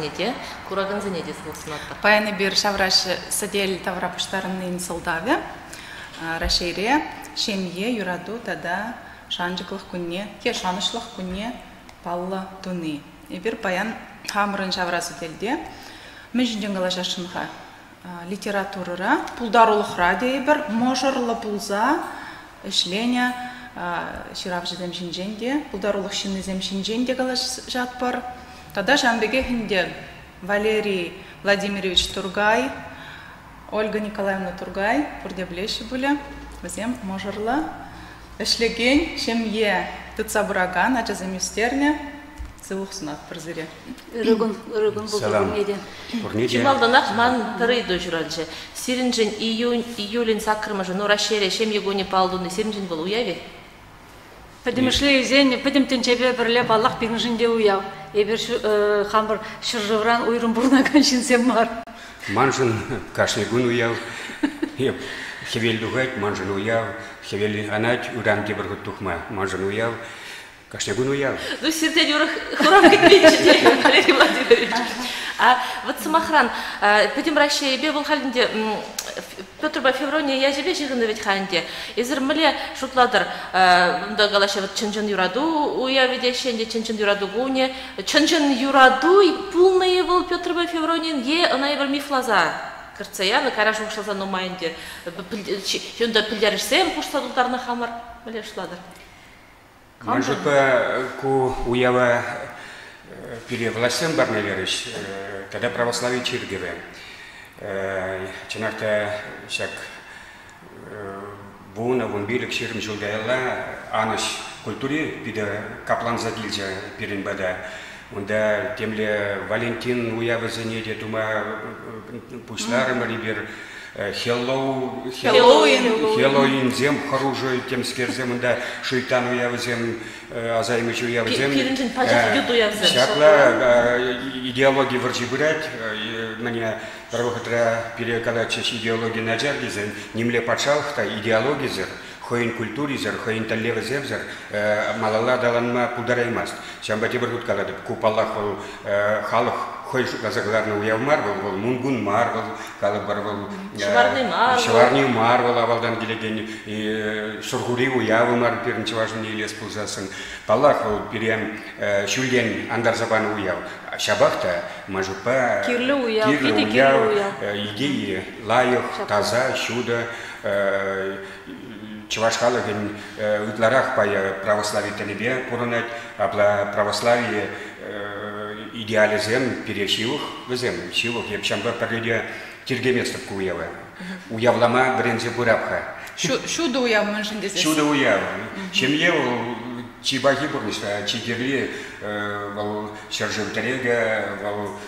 Ларакансене те, куракансене те сывлӑх сунатпӑр. Паян эпир ҫавраҫ сӗтел тавра пуҫтарӑннин сӑлтавӗ Раҫҫейре ҫемье, юрату тата шанчӑклӑх кунне е шанӑҫлӑх кунне паллӑ туни. Эпир паян хамӑрӑн ҫавра сӗтелте мӗн ҫинчен калаҫасшӑн-ха? Литературӑра, пултарулӑхра тейӗпӗр, мӑшӑрлӑ пулса ӗҫленӗ ҫыравҫӑсем ҫинчен те, пултарулӑх ҫыннисем ҫинчен те калаҫатпӑр. Тата ҫавӑн пекех ӗнтӗ Валерий Владимирович Тургай, Ольга Николаевна Тургай, пурте пӗлеҫҫӗ пулӗ, вӗсем мӑшӑрлӑ ӗҫлекен ҫемье тытса пыракан ачасем ӳстернӗ. Сывлӑх сунатпӑр сире. Ырӑ кун, ырӑ кун пултӑр пурне те. Пурне те. Чи малтанах ман пӗр ыйту ҫуралчӗ. Сирӗншӗн июнь, июлӗн саккӑрмӗшӗ, ну, Раҫҫейре ҫемье кунӗ паллӑ туни сирӗншӗн вӑл уяв-и? Пӗтӗмӗшле илсен, пӗтӗм тӗнчепе пӗрле, паллах, пирӗншӗн те уяв. Эпир хамӑр ҫӗршывран уйрӑм пурӑнакан ҫынсем мар. Маншӑн кашни кун уяв. Хӗвел тухать, маншӑн уяв. Хӗвел анать, ыран тепӗр хут тухма, маншӑн уяв. Кашни кун уяв. Ну, сиртен урӑх хурав кӗтменччӗ те, Валерий Владимирович. А вот сӑмахран, Пӗтӗм Раҫҫейӗпе вӑл халь ӗнтӗ Петрпа Феврония ячӗпе ҫыхӑннӑ вӗт-ха ӗнтӗ. Эсир мӗнле шутлатӑр, унта калаҫҫӗ вот чӑн-чӑн юрату уявӗ теҫҫӗ ӗнтӗ, чӑн-чӑн юрату кунӗ. Чӑн-чӑн юрату пулнӑ-и вӑл Петрпа Февронин е ӑна эпир мифласа кӗртсе янӑ, кайран шухӑшласа нумай ӗнтӗ унта пӗлтерӗшсем хушса тултарнӑ хамӑр. Мӗнле шутлатӑр? Ман шутпа, ку уява пире влаҫсем парнелерӗҫ тата православи чиркӗвӗ. Чӑнах та ҫак 10, 15, 20 ҫул каялла анӑҫ культури питӗ капланса килчӗ пирӗн пата. Унта темле Валентин уявӗсене те тума пуҫларӑмӑр эпир. Хеллоу, Хеллоуинсем хӑрушӑ темскерсем унта шуйттан уявӗсем, асаймӑҫ уявӗсем. Пирӗншӗн пачах ют уявсем. Ҫапла идеологи вӑрҫи пырать. Мӗне пӗр вӑхӑтра пире калатчӗҫ идеологи начар тесен, нимле патшалӑх та идеологисӗр, хӑйӗн культурисӗр, хӑйӗн тӗллевӗсемсӗр малалла аталанма пултараймасть. Ҫавӑнпа тепӗр хут калатӑп, ку, паллах, вӑл халӑх хӑй шутласа кӑларнӑ уяв мар вӑл, вӑл Мункун мар вӑл, калӑпӑр, вӑл Ҫӑварни мар Ҫӑварни мар вӑл авалтан килекен Сурхури уявӗ мар пирӗн чӑвашӑнне илес пулсассӑн. Паллах, вӑл пире ҫӳлтен антарса панӑ уяв. Ҫапах та, ман шутпа, кирлӗ уяв, кирлӗ уяв, идеи лайӑх, таса, ҫутӑ, чӑваш халӑхӗн ытларах пайӗ православи тӗнӗпе пурӑнать. Апла православи идеалӗсем пире ҫывӑх вӗсем, ҫывӑх. Эп ҫавӑнпа пӗрре те тиркеместӗп ку уява. Уявлама вӗренсе пырап-ха. Ҫутӑ уяв мӗншӗн тесен? Ҫутӑ уяв. Ҫемье вӑл чи пахи пурнӑҫра, чи кирли вӑл ҫӗршыв тӗрекӗ, вӑл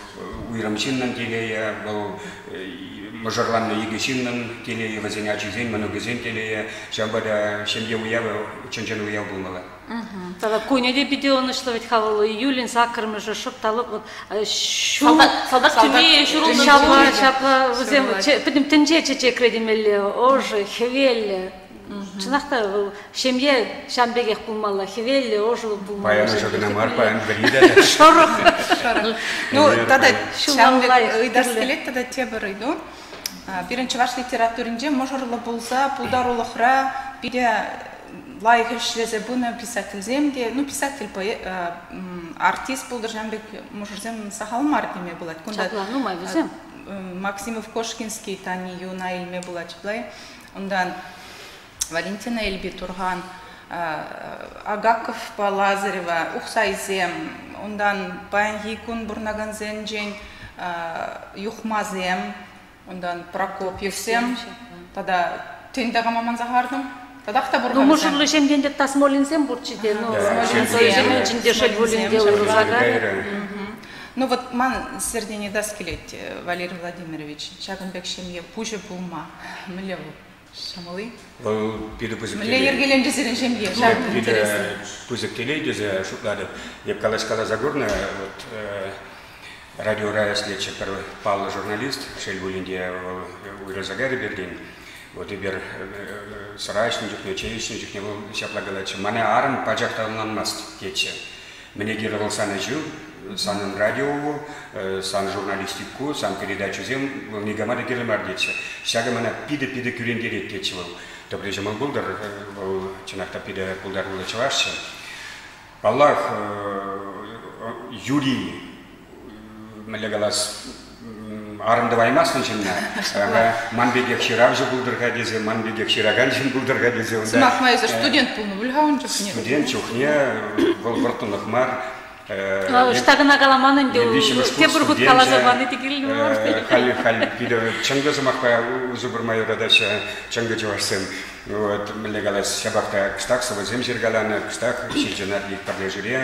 уйрӑм ҫыннӑн телейӗ, вӑл мӑшӑрланнӑ икӗ ҫыннӑн телейӗ, вӗсен ачисен, мӑнукӗсен телейӗ. Ҫавӑнпа та ҫемье уявӗ чӑн-чӑн уяв пулмалла. Тата кунӗ те питӗ ӑнӑҫлӑ вӗт-ха вӑл июлӗн саккӑрмӗшӗ шӑп та лӑп ҫу салтак тӳми ҫурӑлнӑ ҫапла ҫапла вӗсем пӗтӗм тӗнче чечекре темелле ӑшӑ хӗвеллӗ Чӑнах та вӑл ҫемье ҫам пекех пулмалла, хӗвеллӗ, ӑшӑ пулмалла. Паян ӑшӑ кӑна мар, паян вӗри те. Шӑрӑх. Ну, тата ҫавӑн пек ыйтас килет тата тепӗр ыйту. Пирӗн чӑваш литературинче мӑшӑрлӑ пулса пултарулӑхра питӗ лайӑх ӗҫлесе пынӑ писательсем те, ну, писатель, артист пултӑр ҫавӑн пек мӑшӑрсем сахал мар теме пулать. Кунта Ҫапла, нумай вӗсем. Максимов-Кошкинский Тани Юна илме пулать, ҫапла Унтан Валентина Эльби Турхан, Агаковпа Лазарева, Ухсайсем, унтан паянхи кун пурӑнакансенчен Юхмасем, унтан Прокопьевсем тата тен такама манса хӑвартӑм. Татах та пур. Ну, мӑшӑрлӑ ҫемьен те Тасмолинсем пурччӗ те, ну, Смолинсем те шел пулин те уйрӑлса кайрӗ. Ну вот ман сиртен ыйтас килет, Валерий Владимирович, ҫакӑн пек ҫемье пуҫӗ пулма мӗнле вӑл? Ҫӑмӑл-и? Вӑл питӗ пысӑк Мӗнле йӗркеленчӗ сирӗн ҫемье? Ҫак питӗ пысӑк телей тесе шутлатӑп. Эп калаҫкаласа курнӑ, вот радиора ӗҫлетчӗ пӗр паллӑ журналист, шел пулин те, вӑл уйрӑлса кайрӗ пиртен. Вот эпир сӑра ӗҫнӗ чухне, чей ӗҫнӗ чухне вӑл ҫапла калатчӗ: «Мана арӑм пачах та ӑнланмасть», тетчӗ. Мӗне кирлӗ вӑл сан ӗҫӳ? Санӑн радио, сан журналистику, сан передачӑсем вӑл никама та кирлӗ мар тетчӗ. Ҫакӑ мана питӗ-питӗ кӳрентерет тетчӗ вӑл. Тӑпри ҫӑмӑл пултӑр, вӑл чӑнах та питӗ пултаруллӑ чӑвашчӗ. Паллах, Юрий, мӗнле калас, арӑм тӑваймастӑн ҫынна. Ман пекех ҫыравҫӑ пултӑр-ха тесе, ман пекех ҫыракан ҫын пултӑр-ха тесе унта. Сӑмах май, эсӗ студент пулнӑ пуль-ха ун чухне? Студент чухне вӑл вӑрттӑнлӑх мар. Ӑҫта кӑна каламан ӗнтӗ, тепӗр хут каласа пани те кирлӗ мар. Халь, халь питӗ чӑнкӑ сӑмахпа усӑ курма юратаҫҫӗ чӑнкӑ чӑвашсем. Вот, мӗнле калас, ҫапах та кӑштах сӑвӑсем ҫыркаланӑ, кӑштах ҫилҫунат пӗрлешӳре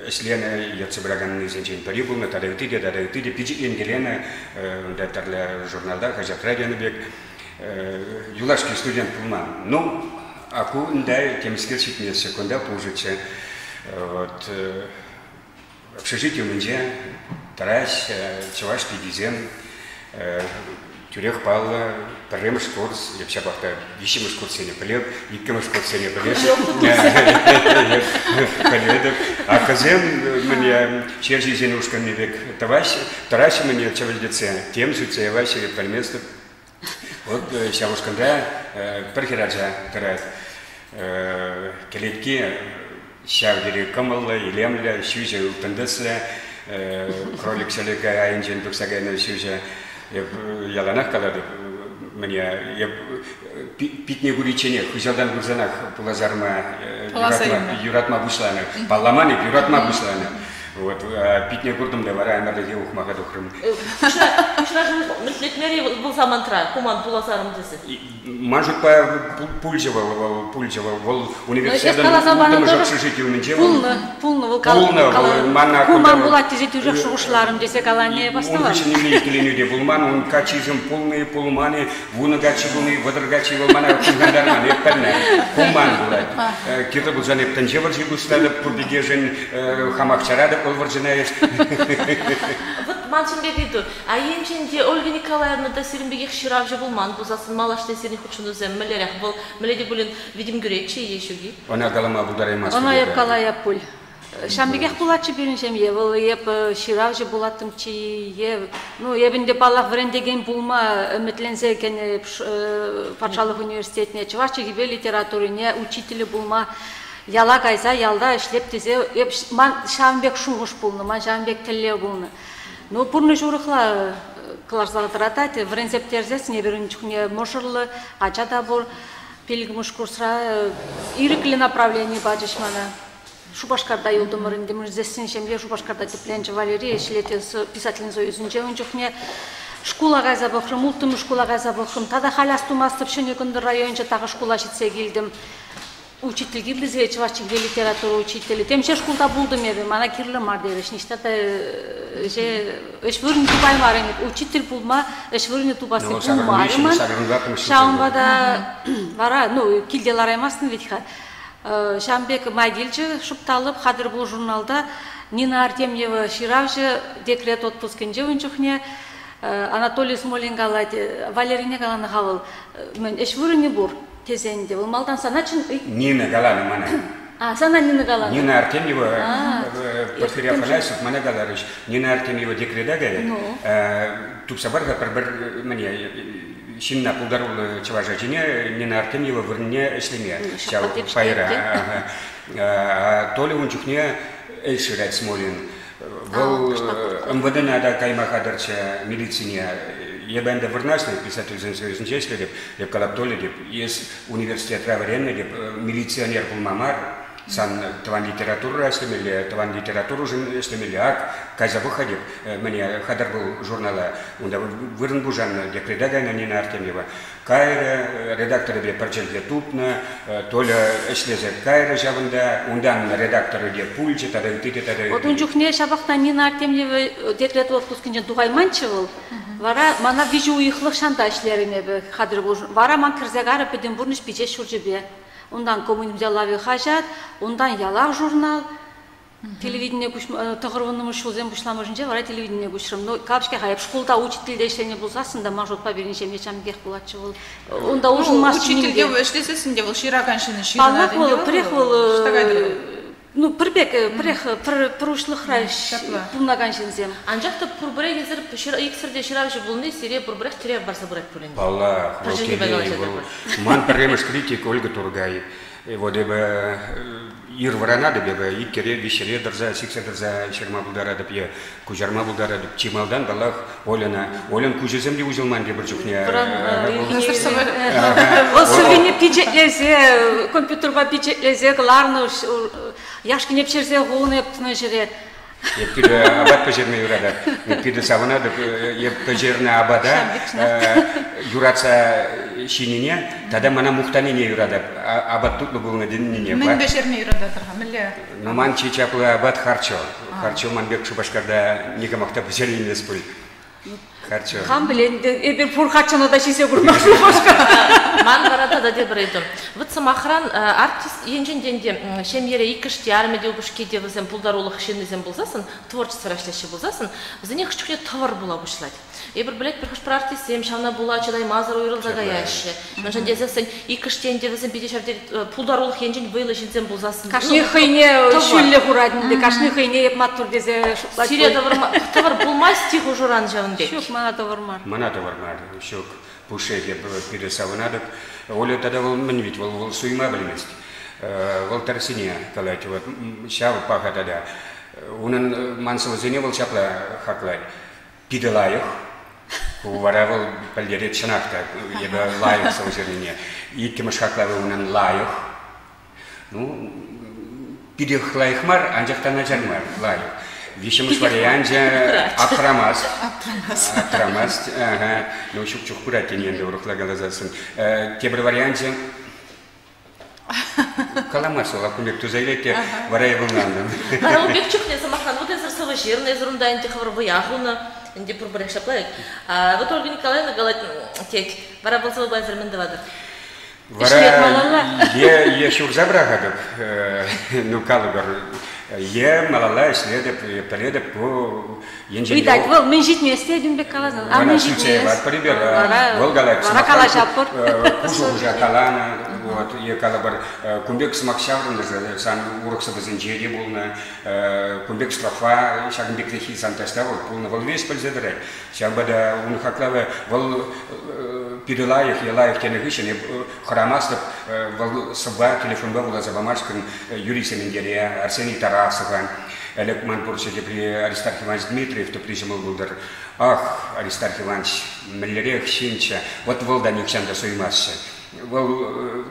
ӗҫленӗ, ертсе пыраканнисенчен пӗри пулнӑ тата ытти те, тата ытти те пичетленкеленӗ, унта тӗрлӗ журналта, хаҫатра тенӗ пек. Юлашки студент пулман. Ну, а ку ӗнтӗ темскер ҫитместчӗ, кунта пушӑччӗ. Вот, Общежити умӗнче тӑраҫ чӑваш пикисем тӳрех паллӑ пӗрремӗш курс, эп ҫапах та виҫҫӗмӗш курссене пӗлеп, иккӗмӗш курссене пӗлеп. Пӗлетӗп. А кӑсем мӗне черчисен ушкӑнне пек тӑваҫҫӗ, тӑраҫҫӗ мӗне чӗвӗлтетсе, тем сӳтсе яваҫҫӗ, эп пӗлместӗп. Вот ҫав ушкӑнра пӗр хӗрача тӑрать. Кӗлетки ҫав тери кӑмӑллӑ, илемлӗ, ҫӳҫӗ ылтӑн тӗслӗ, кролик ҫӗлӗкӗ айӗнчен тухса кайнӑ ҫӳҫӗ. Эп яланах калатӑп, мӗне, эп питне куричченех, хыҫалтан курсанах пуласарма юратма пуҫланӑ. Палламан эп, юратма пуҫланӑ. Вот, питне куртӑм та вара ӗмӗрлӗхе ухмаха тухрӑм. Пуҫра мӗлтлетмерӗ вӑл самантра, куман пуласарӑм тесе. Ман шутпа пулчӗ вӑл, вӑл пулчӗ вӑл, вӑл университетӑн улттӑмӗш общежити умӗнче вӑл. Пулнӑ, пулнӑ вӑл. Пулнӑ, вӑл мана Куман пулать тесе тӳрех шухӑшларӑм тесе калани Ун хыҫҫӑн нимле иккӗленӳ те пулман, ун каччисем пулнӑ-и, пулман-и, вунӑ каччӑ пулни, 30 каччи вӑл мана хумхантарман, эп пӗлнӗ, куман пулать. Кирлӗ пулсан эп тӗнче вӑрҫи пуҫлатӑп, пур пикешӗн хамах чаратӑп вӑл вӑрҫӑна. Вот ман пек ыйту. А енчен те Ольга Николаевна та сирӗн пекех ҫыравҫӑ пулман пулсассӑн малашне сирӗн хутшӑнусем мӗнлерех? Вӑл мӗнле те пулин витӗм кӳретчӗ е ҫук-и? Ӑна калама пултараймастӑп. Ӑна эп калаяп пуль. Ҫавӑн пекех пулатчӗ пирӗн ҫемье. Вӑл эп ҫыравҫӑ пулаттӑмччӗ е ну эп ӗнтӗ паллах вӗрентекен пулма ӗмӗтленсе кӗнӗ патшалӑх университетне чӑваш чӗлхипе литературине учителӗ пулма яла кайса ялта ӗҫлеп тесе эп ман ҫавӑн пек шухӑш пулнӑ, ман ҫавӑн пек тӗллев пулнӑ. Ну пурнӑҫ урӑхла кӑларса тӑратать. Вӗренсе пӗтерсессӗн эпир ун чухне мӑшӑрлӑ, ача та пур. Пиллӗкмӗш курсра ирӗклӗ направлени пачӗҫ мана. Шупашкарта юлтӑмӑр ӗнтӗ. Мӗншӗн ҫемье Шупашкарта тӗпленчӗ. Валерий ӗҫлет писателӗн союзӗнче ун чухне. Шкула кайса пӑхрӑм, улттӑмӗш шкула кайса пӑхрӑм. Тата халь астумастӑп, Ҫӗнӗ Кӑнтӑр районӗнче тахӑш шкула ҫитсе килтӗм. Учитель кирлӗ сире, чӑваш чӗлхи литература учителӗ. Темиҫе шкулта пултӑм эпӗ, мана кирлӗ мар терӗҫ. Ниҫта та ӗҫе ӗҫ вырӑнӗ тупаймарӑм. Учитель пулма ӗҫ вырӑнӗ тупасси пулмарӗ ман. Ҫавӑнпа та вара, ну, килте лараймастӑн вӗт-ха. Ҫавӑн пек май килчӗ шӑп-талӑп Хатӗр пул журналта Нина Артемьева ҫыравҫӑ декрет отпускӗнче ун чухне Анатолий Смолин калать, Валерине каланӑ-ха вӑл, мӗн, ӗҫ вырӑнӗ пур тесе ӗнтӗ. Вӑл малтан сана чӑн Нина каланӑ мана. А, сана Нина каланӑ. Нина Артемьева, Порфирий Афанасьев мана каларӗҫ. Нина Артемьева декрета каять. Тупса пар-ха пӗр-пӗр мӗне ҫынна пултаруллӑ чӑваш ачине Нина Артемьева вырӑнне ӗҫлеме ҫав пайра. Толя ун чухне ӗҫ шырать Смолин. Вӑл МВДна та кайма хатӗрччӗ милицине. Эпӗ ӗнтӗ вырнаҫнӑ писательсен союзӗнче ӗҫлетӗп. Эп калап Толя теп, эс университетра вӗреннӗ теп, милиционер пулма мар, сан тӑван литературӑра ӗҫлемелле, тӑван литературӑшӑн ӗҫлемелле. Ак, кайса пӑх-ха теп, мӗне хатӗр пул журнала. Унта вырӑн пушаннӑ, декрета кайнӑ Нина Артемьева. Кайрӗ, редакторӗпе пӗр чӗлхе тупнӑ, Толя ӗҫлесе кайрӗ ҫавӑнта, унтан редакторӗ те пулчӗ тата ытти те тата ытти. Вот ун чухне ҫапах та Нина Артемьева декрет отпускӗнчен тухайманччӗ вӑл. Вара мана виҫӗ уйӑхлӑх ҫанта ӗҫлерӗм эпӗ хатӗр пулшӑн. Вара ман кӗрсе карӗ пӗтӗм пурнӑҫ пичет ҫурчӗпе. Унтан «Коммунизм ялавӗ» хаҫат, унтан «Ялав» журнал. Телевидение куҫма тӑхӑрвуннӑмӗш ҫулсем пуҫламӑшӗнче вара телевидение куҫрӑм. Ну, калап-ҫке-ха, эп шкулта учительте ӗҫленӗ пулсассӑн та ман шутпа пирӗн ҫемье ҫавӑн пекех пулатчӗ вӑл. Унта улшӑнмастчӗ Учительте ӗҫлесессӗн те вӑл ҫыракан ҫын ҫырӑнать. Паллах, вӑл пӗрех вӑл Ӑҫта кайтӑр вӑл? Ну, пӗр пек, пӗрех пӗр уҫлӑхра пурӑнакан ҫынсем. Анчах та пурпӗрех эсир иксӗр те ҫыравҫӑ пулни сире пурпӗрех тӗрев парса пырать пулин. Паллах, вӑл телей, вӑл ман пӗрремӗш критик Ольга Тургай. Вот эпӗ ир вӑранатӑп эпӗ, иккӗре, виҫҫӗре тӑрса, сиксе тӑрса ҫырма пултаратӑп е куҫарма пултаратӑп. Чи малтан, паллах, Ольӑна. Ольӑн куҫӗсем те уҫӑлман тепӗр чухне. Вӑл сӑввине пичетлесе, компьютерпа пичетлесе кӑларнӑ, яшкине пӗҫерсе хунӑ эп тӑнӑ ҫӗре. Эп питӗ апат пӗҫерме юратап. Эп питӗ савӑнатӑп. Эп пӗҫернӗ апата юратса ҫинине тата мана мухтанине юратап. Апат тутлӑ пулнӑ тенине. Мӗн пӗҫерме юрататӑр-ха? Мӗнле? Ну, ман чи чаплӑ апат харчо. Харчо ман пек Шупашкарта никамах та пӗҫереймест пуль. Харчо. Кам пӗлет, эпир пур харчона та ҫисе курман Шупашкарта. Ман вара тата тепӗр ыйту. Вот сӑмахран, артист енчен те ӗнтӗ ҫемьере иккӗш те, арӑмӗ те, упӑшки те вӗсем пултарулӑх ҫыннисем пулсассӑн, творчествӑра ӗҫлеҫҫӗ пулсассӑн, вӗсене хӑш чухне тӑвӑр пула пуҫлать. Эпир пӗлетпӗр, хӑш-пӗр артистсем ҫавна пула чӑтаймасӑр уйрӑлса каяҫҫӗ. Мӗншӗн тесессӗн иккӗш те ӗнтӗ вӗсем питӗ ҫав тери пултарулӑх енчен вӑйлӑ ҫынсем пулсассӑн. Кашни хӑйне ҫӳллӗ хурать ӗнтӗ, кашни хӑйне эп маттур тесе шутлать. Сире тӑвӑр пулмасть-и хушӑран ҫавӑн пек? Ҫук, мана тӑвӑр мар. Мана тӑвӑр мар, ҫук. Пушшех эп питӗ савӑнатӑп. Оля тата вӑл мӗн вит, вӑл, вӑл суйма пӗлмест. Вӑл тӗрӗссине калать. Вот ҫав паха тата. Унӑн ман сӑвӑсене вӑл ҫапла хаклать. Питӗ лайӑх. Ку вара вӑл пӗлтерет чӑнах та, эпӗ лайӑх сӑвӑ ҫырнине. Иккӗмӗш хаклавӗ унӑн лайӑх. Ну, питех лайӑх мар, анчах та начар мар, лайӑх. Виҫҫӗмӗш варианчӗ аптрамасть. Аптрамасть. Аптрамасть. Ага. Ну, ҫук чух пырать тени ӗнтӗ урӑхла каласассӑн. Тепӗр варианчӗ Каламасть вӑл, кун пек туса илет те вара эпӗ ӑнлантӑм. Вара ун пек чухне, сӑмахран, вот эсӗр сӑвӑ ҫырнӑ, эсӗр унта ӗнтӗ хӑвӑр вӑя хунӑ, ӗнтӗ пурпӗрех ҫапла вӗт. Вот Ольга Николаевна калать, тет, вара вӑл сӑвӑпа эсӗр мӗн тӑватӑр? Вара е, е ҫурса пӑрахатӑп, ну, калӑпӑр, е малалла ӗҫлетӗп, пӗлетӗп, ку енчен Ыйтать вӑл, мӗн ҫитмест тет ун пек каласан. А мӗн ҫитмест? Вара, вӑл калать, вара калаҫатпӑр. Ку шухӑша каланӑ, вот, е калӑпӑр, кун пек сӑмах ҫаврӑнӑшӗ сан урӑх сӑвӑсенче те пулнӑ, кун пек строфа ҫакӑн пекреххи сан таҫта вӑл пулнӑ, вӑл веҫ пӗлсе тӑрать. Ҫавӑнпа та ун хаклавӗ вӑл питӗ лайӑх е лайӑх тенӗ хыҫҫӑн эп хӑрамастӑп, вӑл сӑвва телефонпа вуласа памашкӑн Юрий Сементере, Арсений Тарасова, ӗлӗк ман пурччӗ тепри Аристарх Иванович Дмитриев тӑпри ҫӑмӑл пултӑр. Ах, Аристарх Иванович, мӗнлерех ҫынччӗ, вот вӑл та нихҫан та суймастчӗ. Вӑл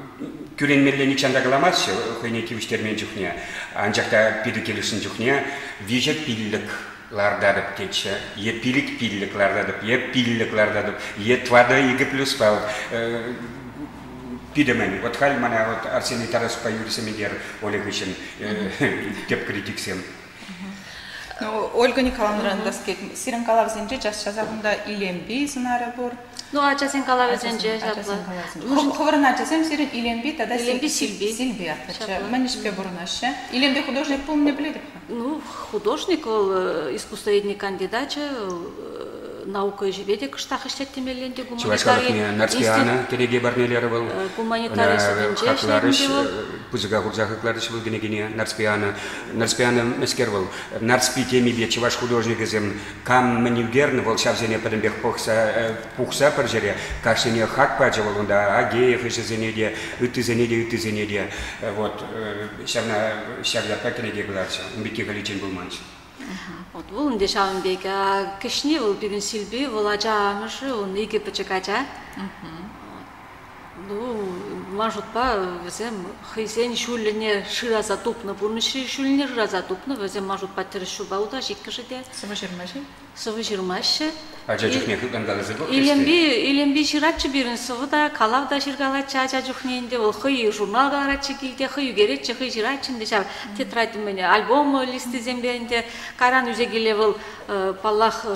кӳренмелле нихҫан та каламастчӗ хӑйне тивӗҫтермен чухне, анчах та питӗ килӗшнӗ чухне виҫӗ пиллӗк лартатӑп тетчӗ, е пилӗк пиллӗк лартатӑп, е пиллӗк лартатӑп, е тӑватӑ икӗ плюспа питӗ мӗн. Вот халь мана вот Арсений Тарасовпа Юрий Сементер Оля хыҫҫӑн тӗп критиксем. Ну, Ольга Николаевнӑран та сирӗн калавсенче час-часах унта Илемпи сӑнарӗ пур. Ну, ачасен калавӗсенче ҫапла. Хӑвӑрӑн ачасем сирӗн Илемпи тата Илемпи Сильпи. Сильпи ятлӑччӗ. Мӗн ӗҫпе пурӑнаҫҫӗ? Илемпи художник пулнине пӗлетӗп-ха. Ну, художник вӑл искусствоведени кандидачӗ, наука ӗҫӗпе те кӑштах ӗҫлет темелле ӗнтӗ Чӑваш халӑхне Нарспиана кӗнеке парнелерӗ вӑл. Гуманитари институтӗнче хакларӗҫ, пысӑка хурса хакларӗҫ вӑл кӗнекене Нарспиана. Нарспиана мӗскер вӑл? Нарспи темипе чӑваш художникӗсем кам мӗн ӳкернӗ, вӑл ҫавсене пӗтӗмпех пӑхса, пухса пӗр ҫӗре кашнине хак пачӗ вӑл унта Агеев ӗҫӗсене те, ыттисене те, ыттисене те. Вот ҫавна ҫав ятпа кӗнеке кӑларчӗ. Ун пекки халиччен пулманччӗ. Вот вӑл ӗнтӗ ҫавӑн пек. Кӗҫни вӑл пирӗн Силпи, вӑл ача амӑшӗ, ун икӗ пӗчӗк ача. Ну, ман шутпа, вӗсем хӑйсен ҫулӗне шыраса тупнӑ, пурнӑҫри ҫулне шыраса тупнӑ. Вӗсем ман шутпа тӗрӗс ҫулпа утаҫ иккӗшӗ те. Сӑвӑ ҫырмаҫҫӗ? Сӑвӑ ҫырмаҫҫӗ. Ача чухне хытланкаласа пӑхрӗҫ Илемпи, Илемпи ҫыратчӗ пирӗн сӑвӑ та, калав та ҫыркалатчӗ ача чухне ӗнтӗ. Вӑл хӑй журнал кӑларатчӗ килте, хӑй ӳкеретчӗ, хӑй ҫыратчӗ ӗнтӗ ҫав тетрадь мӗн альбом листисемпе ӗнтӗ. Кайран ӳсе киле вӑл, паллах,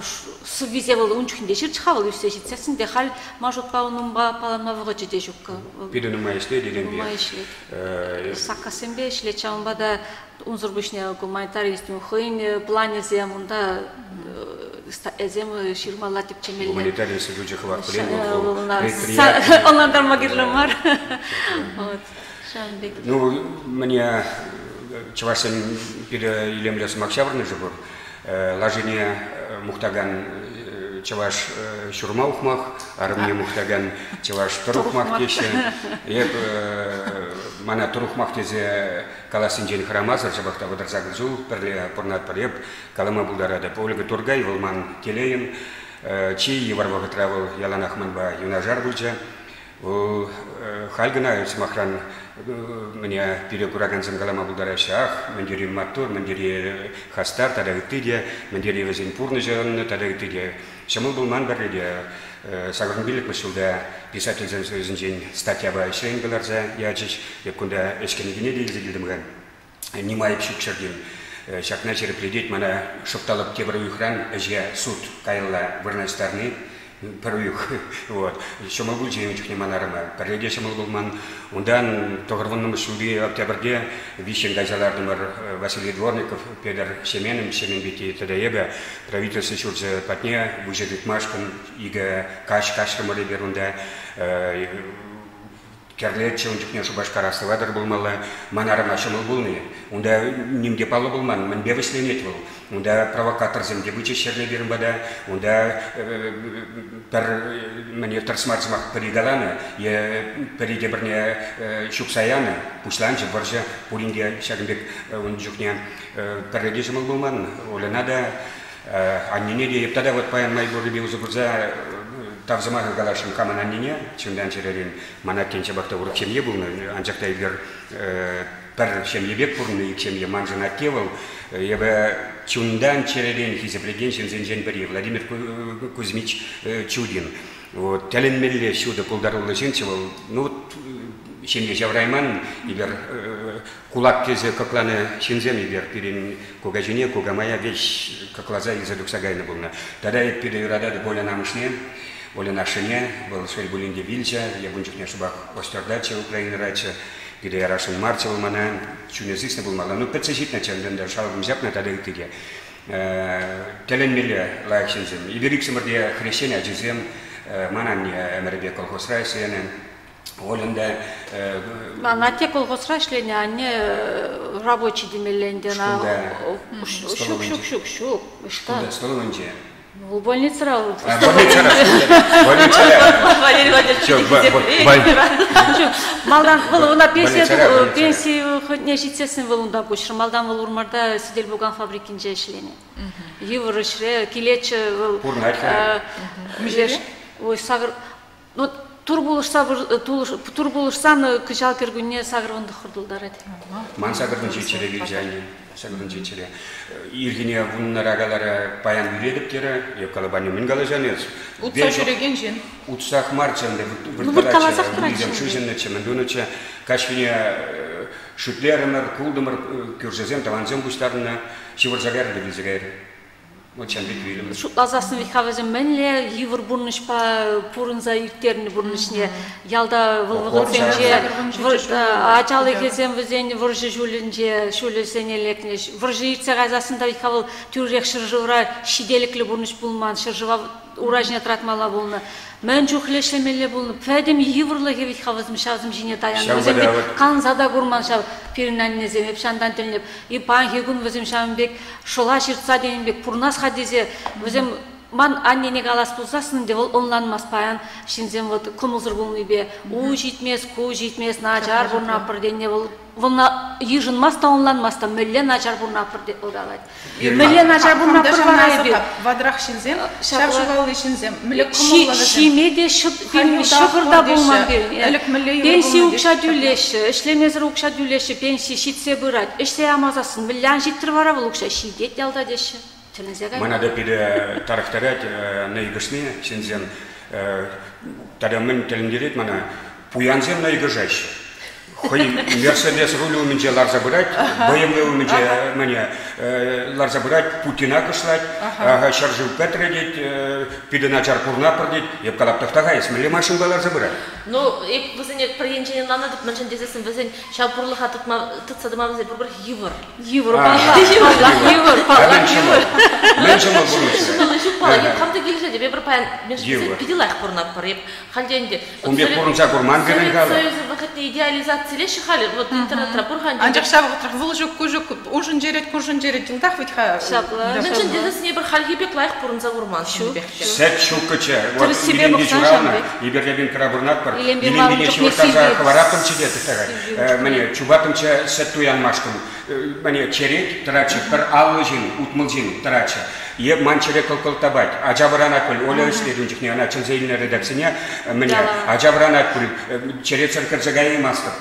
сӑввисе вӑл ун чухне те ҫырчӗ-ха вӑл ӳссе ҫитсессӗн те халь ман шутпа ун унпа аппаланма вӑхӑчӗ те ҫуккӑ. Питӗ нумай ӗҫлет Илемпи. Нумай ӗҫлет. Саккассемпе ӗҫлет, ҫавӑнпа та унсӑр пуҫне гуманитари институчӗн хӑйӗн планӗсем унта статьясем ҫырмалла тӗпчемелле. Гуманитари институчӗ хӑвах пӗлен Ӑнлантарма кирлӗ мар. Вот, ҫавӑн пек. Ну, мне Чӑвашсен пире илемлӗ сӑмах ҫаврӑнӑшӗ пур. Лашине мухтакан чӑваш ҫурма ухмах, арӑмне мухтакан чӑваш тӑр ухмах теҫҫӗ. Эп мана тӑр ухмах тесе калассинчен хӑрамасӑр ҫапах та 38 ҫул пӗрле пурӑнатпӑр. Эп калама пултаратӑп. Ольга Тургай вӑл ман телейӗм. Чи йывӑр вӑхӑтра вӑл яланах манпа юнашар пулчӗ. Вӑл халь кӑна, сӑмахран, мӗне пире куракансем калама пултараҫҫӗ, ах, мӗн тери маттур, мӗн тери хастар тата ытти те, мӗн тери вӗсен пурнӑҫӗ ӑннӑ тата ытти те. Ҫӑмӑл пулман пӗрре те. 85-мӗш ҫулта писательсен союзӗнчен статьяпа ӗҫрен кӑларса ячӗҫ. Эп кунта ӗҫ кӗнекине те илсе килтӗм-ха. Ним айӑп ҫук ҫӗртен. Ҫакна ҫирӗплетет мана шӑп та лӑп тепӗр уйӑхран ӗҫе суд каялла вырнаҫтарни. Пӗр уйӑх. Вот. Ҫӑмӑл пулчӗ ун чухне ман арӑма. Пӗрре те ҫӑмӑл пулман. Унтан 90-мӗш ҫулти октябрьте виҫҫӗн кайса лартӑмӑр Василий Дворников, Петӗр Ҫеменӑн, Ҫемен Петти тата эпӗ правительство ҫурчӗ патне выҫӑ тытмашкӑн икӗ каҫ каҫрӑмӑр эпир унта. Кӗрлетчӗ ун чухне Шупашкар астӑватӑр пулмалла. Ман арӑма ҫӑмӑл пулнӑ. Унта ним те паллӑ пулман, мӗнпе вӗҫленет вӑл. Унта провокаторсем те пычӗҫ ҫӗрле пирӗн пата. Унта пӗр мӗне тӗрӗс мар сӑмах пӗри каланӑ е пӗри те пӗрне ҫупса янӑ. Пуҫланчӗ вӑрҫӑ. Пурин те ҫакӑн пек ун чухне пӗрре те ҫӑмӑл пулман. Ольӑна та, аннене те эп тата вот паян май пуррипе усӑ курса тав сӑмахӗ каласшӑн хамӑн аннене чунтан чӗререн. Ман аттен ҫапах та урӑх ҫемье пулнӑ, анчах та эпир пӗр ҫемье пек пурӑннӑ ик ҫемье. Маншӑн атте вӑл эпӗ чунтан чӗререн хисеплекен ҫынсенчен пӗри, Владимир Кузьмич Чудин. Вот, тӗлӗнмелле ҫутӑ пултаруллӑ ҫынччӗ вӑл. Ну, вот, ҫемье ҫаврайман, эпир кулак тесе кӑкланӑ ҫынсем эпир пирӗн кукаҫине, кукамая веҫ кӑкласа илсе тухса кайнӑ пулнӑ. Тата эп питӗ юрататӑп Олян амӑшне. Олян ашшӗне, вӑл шел пулин те вилчӗ, е ун чухне шӑпах Остертаччӗ, Украинӑраччӗ, питӗ ярасшӑн марччӗ вӑл мана, чунӗ сиснӗ пулмалла. Ну, пӗтсе ҫитнӗччӗ, ӗнтӗ шалкӑм ҫапнӑ тата ытти те. Тӗлӗнмелле лайӑх ҫынсем. Эпир иксӗмӗр те хресчен ачисем. Ман анне ӗмӗрӗпе колхозра ӗҫленӗ. Ольӑн та... Ман атте колхозра ӗҫленӗ, анне рабочи темелле ӗнтӗ ӑна. Шкулта? Ҫук, ҫук, ҫук, ҫук. Ӑҫта? Столовӑйӗнче. Вӑл больницӑра. Больницӑра. Больницӑра. Валерий Владимирович Малтан вӑл ӑна пенсие пенси хӑтне ҫитсессӗн вӑл унта куҫрӗ. Малтан вӑл Урмарта сӗтел-пукан фабрикинче ӗҫленӗ. Йывӑр ӗҫре килетчӗ вӑл. Пурӑнать-ха. Ой, сакӑр ну тур пулӑшса тур пулӑшсан кӑҫал кӗркунне 89 тултарать. Ман 87-ре вилчӗ анне. 87-ре. Ирхине вуннӑра каларӗ, паян вилетӗп терӗ. Эп калап, анне, мӗн калаҫан эс? Утса ҫӳрекен ҫын. Утсах марччӗ ӗнтӗ, вырткаласах тӑратчӗ. Шыҫӑннӑччӗ, мӗн тунӑччӗ. Каҫхине шӳтлерӗмӗр, култӑмӑр, кӳршӗсем, тӑвансем пуҫтарӑннӑ. Ҫывӑрса кайрӗ те вилсе кайрӗ. Шутласассӑн вӗт-ха вӗсем мӗнле йывӑр пурнӑҫпа пурӑнса ирттернӗ пурнӑҫне. Ялта вӑл вӑхӑтсенче ачалӑхӗсем вӗсен вӑрҫӑ ҫулӗнче ҫулӗсене лекнӗ. Вӑрҫӑ иртсе кайсассӑн та вӗт-ха вӑл тӳрех ҫӗршывра ҫителӗклӗ пурнӑҫ пулман, ҫӗршыва ура ҫине тӑратмалла пулнӑ. Мӗн чухлӗ ӗҫлемелле пулнӑ, пӗтӗм йывӑрлӑхӗ вӗт-ха вӗсем ҫавсем ҫине таяннӑ. Вӗсем пек канса та курман ҫав пирӗн аннесем, эп ҫантан тӗлӗнеп. И паянхи кун вӗсем ҫавӑн пек шӑла ҫыртса тенӗ пек пурӑнас-ха тесе вӗсем ман аннене калас пулсассӑн ӗнтӗ вӑл ӑнланмасть паян ҫынсем вот кӑмӑлсӑр пулнипе у ҫитмест, ку ҫитмест, начар пурӑнатпӑр тенине вӑл вӑлна йышӑнмасть та ӑнланмасть та мӗнле начар пурӑнатпӑр тет вӑл калать. Мӗнле начар пурӑнатпӑр вара эпир? Ватӑрах ҫынсем, ҫав ҫулалли ҫынсем, мӗнле кӑмӑллӑ вӗсем? Ҫиме те ҫӑкӑр та пулман пирӗн. Ӗлӗк мӗнле йывӑр Пенси пулнӑ укҫа тӳлеҫҫӗ, ӗҫлемесӗр укҫа тӳлеҫҫӗ, пенси ҫитсе пырать. Ӗҫсе ямасассӑн мӗнле ан ҫиттӗр вара вӑл укҫа? Ҫитет ялта теҫҫӗ. Тӗлӗнсе кайнӑ. Мана та питӗ тарӑхтарать нӑйкӑшни ҫынсем. Тата мӗн тӗлӗнтерет мана, пуянсем нӑйкӑшаҫҫӗ. Хӑй Мерседес рулӗ умӗнче ларса пырать, BMW умӗнче мӗне ларса пырать, Путина кӑшлать, ҫӗршыв пӗтрӗ тет, питӗ начар пурӑнатпӑр тет. Эп калап, тӑхта-ха, эс мӗнле машинпа ларса пырать? Ну, эп вӗсене пӗр енчен ӑнланатӑп, мӗншӗн тесессӗн вӗсен ҫав пурлӑха тытма, тытса тӑма вӗсен пурпӗр йывӑр. Йывӑр, паллах, паллах, йывӑр, паллах, йывӑр. Мӗн ҫӑмӑл пурнӑҫ? Ҫӑмӑлли ҫук паллах. Кала, эп хам та килӗшетӗп. Эпир паян мӗншӗн питӗ лайӑх пурӑнатпӑр. Эп халь ӗнтӗ Кун пек пурӑнса курман пирӗн халӑх. Союзӗ вӑхӑтне идеализацилеҫҫӗ халӗ. Вот интернетра пур-ха ӗнтӗ. Анчах ҫав вӑхӑтрах вӑл ҫук, ку ҫук, уншӑн черет, куншӑн черет йӑлтах вӗт-ха. Ҫапла. Мӗншӗн тесен эпир хальхи пек лайӑх пурӑнса курман. Ҫук. Сӗт ҫуккӑччӗ. Вот Илемпе ҫуралнӑ, эпир Рябинкӑра пурӑнатпӑр. Илемпене ҫывӑрттарса хӑвараттӑмччӗ те мӗне, чупаттӑмччӗ сӗт туянмашкӑн. Мӗне, черет тӑратчӗ, пӗр 50 ҫын, 60 ҫын тӑратчӗ. Е ман чӗре кӑл-кӑл тапать. Ача вӑранать пуль. Оля ӗҫлет ун чухне, ӑна чӗнсе илнӗ редакцине. Мӗне, ача вӑранать пуль, черетсӗр кӗрсе каяймастӑп.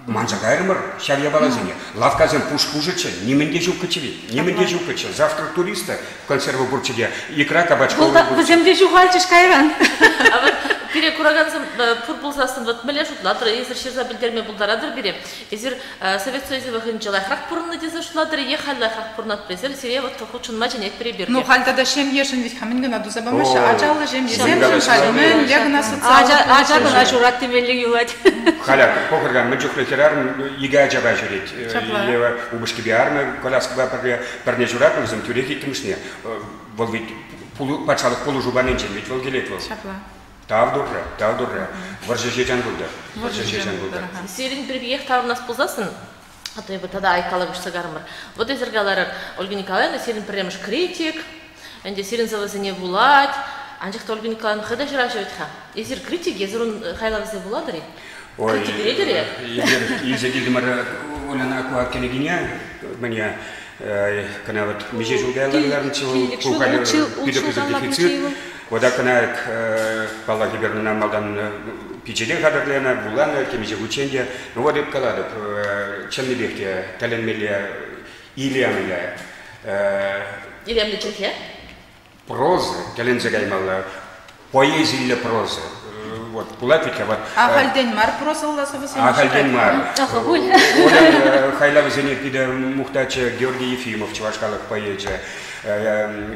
Манса кайрӑмӑр ҫав япаласене. Лавккасем пуш-пушӑччӗ, нимӗн те ҫуккӑччӗ ведь. Нимӗн те ҫуккӑччӗ. Завтрак туриста консерва пурччӗ те, икра кабачковый пурччӗ. Вӗсем те ҫухалчӗҫ кайран. А вот пире куракансем пур пулсассӑн вот мӗнле шутлатӑр, эсир ҫырса пӗлтерме пултаратӑр пире. Эсир Совет Союзӗ вӑхӑтӗнче лайӑхрах пурӑннӑ тесе шутлатӑр е халь лайӑхрах пурӑнатпӑр эсир? Сире вот хутшӑнма чӗнетпӗр эпир те. Ну, халь тата ҫемьешӗн ведь-ха мӗн кӑна туса памаҫҫӗ. Ачаллӑ ҫемьесемшӗн халь мӗнле кӑна социаллӑ Ача кӑна ҫурат темелли юлать. Халь пӑхӑр-ха, мӗн чухлӗ хӗрарӑм икӗ ачапа ҫӳрет. Ҫапла. Упӑшкипе арӑмӗ коляскӑпа пӗрле пӗрне ҫуратнӑ вӗсем тӳрех иккӗмӗшне. Вӑл ведь патшалӑх пулӑшу панинчен ведь вӑл килет вӑл. Ҫапла. Тав турра, тав турра. Вӑрҫӑ ҫеҫ ан пултӑр. Вӑрҫӑ ҫеҫ ан пултӑр. Сирӗн пиркиех таврӑнас пулсассӑн, а то эпир тата айккала куҫса карӑмӑр. Вот эсир каларӑр, Ольга Николаевна, сирӗн пӗрремӗш критик, ӗнтӗ сирӗн сӑвӑсене вулать. Анчах та Ольга Николаевна хӑй та ҫыраҫҫӗ вӗт-ха. Эсир критик, эсир ун хайлавӗсене вулатӑр-и? Ой, Критикретӗр-и? Эпир илсе килтӗмӗр Оляна ку кӗнекине, мӗне, кӑна вот миҫе ҫул каялла кӑларнӑччӗ вӑл, ку халӗ питӗ пысӑк дефицит. Вӑта кӑна, паллах, эпир ӑна малтан пичете хатӗрленӗ, вуланӑ темиҫе хутчен те. Ну вот эп калатӑп, чӑннипех те тӗлӗнмелле илемлӗ. Илемлӗ чӗлхе? Проза, тӗлӗнсе каймалла. Поэзиллӗ проза. Вот, пулать ведь вот. Ахальтен мар прозӑлла сӑвӑсем Ахальтен мар. Ахӑ Оля хайлавӗсене питӗ мухтатчӗ Георгий Ефимов, чӑваш халӑх поэчӗ.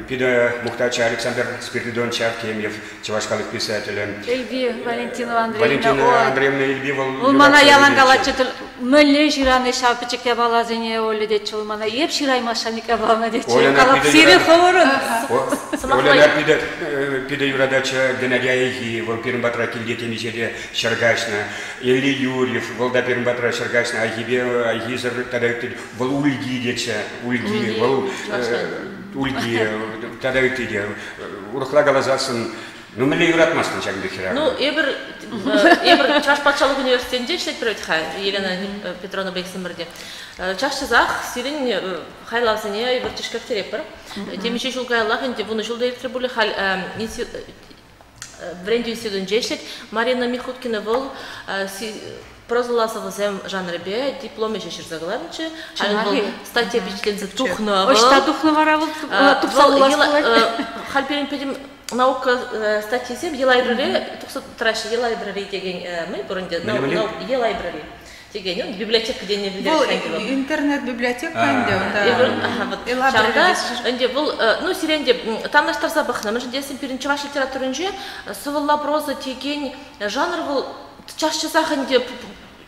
Питӗ мухтатчӗ Александр Спиридонович Артемьев, чӑваш халӑх писателӗ. Эльби Валентина Андреевна. Валентина Андреевна Эльби вӑл Вӑл мана ялан калатчӗ, мӗнле ҫыран ҫав пӗчӗк япаласене, Оля тетчӗ вӑл мана. Эп ҫыраймас ҫав япалана тетчӗ. Калап, сире хӑвӑрӑн. Оляна питӗ, питӗ юрататчӗ Геннадий Айхи, вӑл пирӗн патра килте темиҫе те ҫӗр каҫнӑ. Элли Юрьев, вӑл та пирӗн патра ҫӗр каҫнӑ. Айхипе Айхисӗр тата ытти вӑл Ульги тетчӗ. Ульги, вӑл Ульги тата ытти те. Урӑхла каласассӑн, ну мӗнле юратмастӑн ҫакӑн пек хӗрарӑм? Ну, эпир, эпир Чӑваш патшалӑх университетӗнче ӗҫлетпӗр вӗт-ха, Елена Петровна иксӗмӗр те. Час-часах сирӗн хайлавсене эпир тишкертеретпӗр. Темиҫе ҫул каяллах ӗнтӗ, 10 ҫул та иртрӗ пулӗ, халь вӗрентӳ институтӗнче ӗҫлет. Марина Михуткина вӑл прозӑлла сӑвӑсем жанрӗпе диплом ӗҫӗ ҫырса кӑларнӑччӗ. Халь вӑл статья пичетленсе тухнӑ. Ӑҫта тухнӑ вара вӑл? Тупса вулас пулать. Халь пирӗн пӗтӗм наука статйисем e-library тухса тӑраҫҫӗ. E-library текен мӗн пур ӗнтӗ? E-library текен библиотека тени Вӑл интернет-библиотека ӗнтӗ унта. Ҫавӑнта ӗнтӗ вӑл, ну, сире ӗнтӗ танлаштарса пӑхнӑ. Мӗншӗн тесен пирӗн чӑваш литературинче сӑвӑлла проза текен жанр вӑл час-часах ӗнтӗ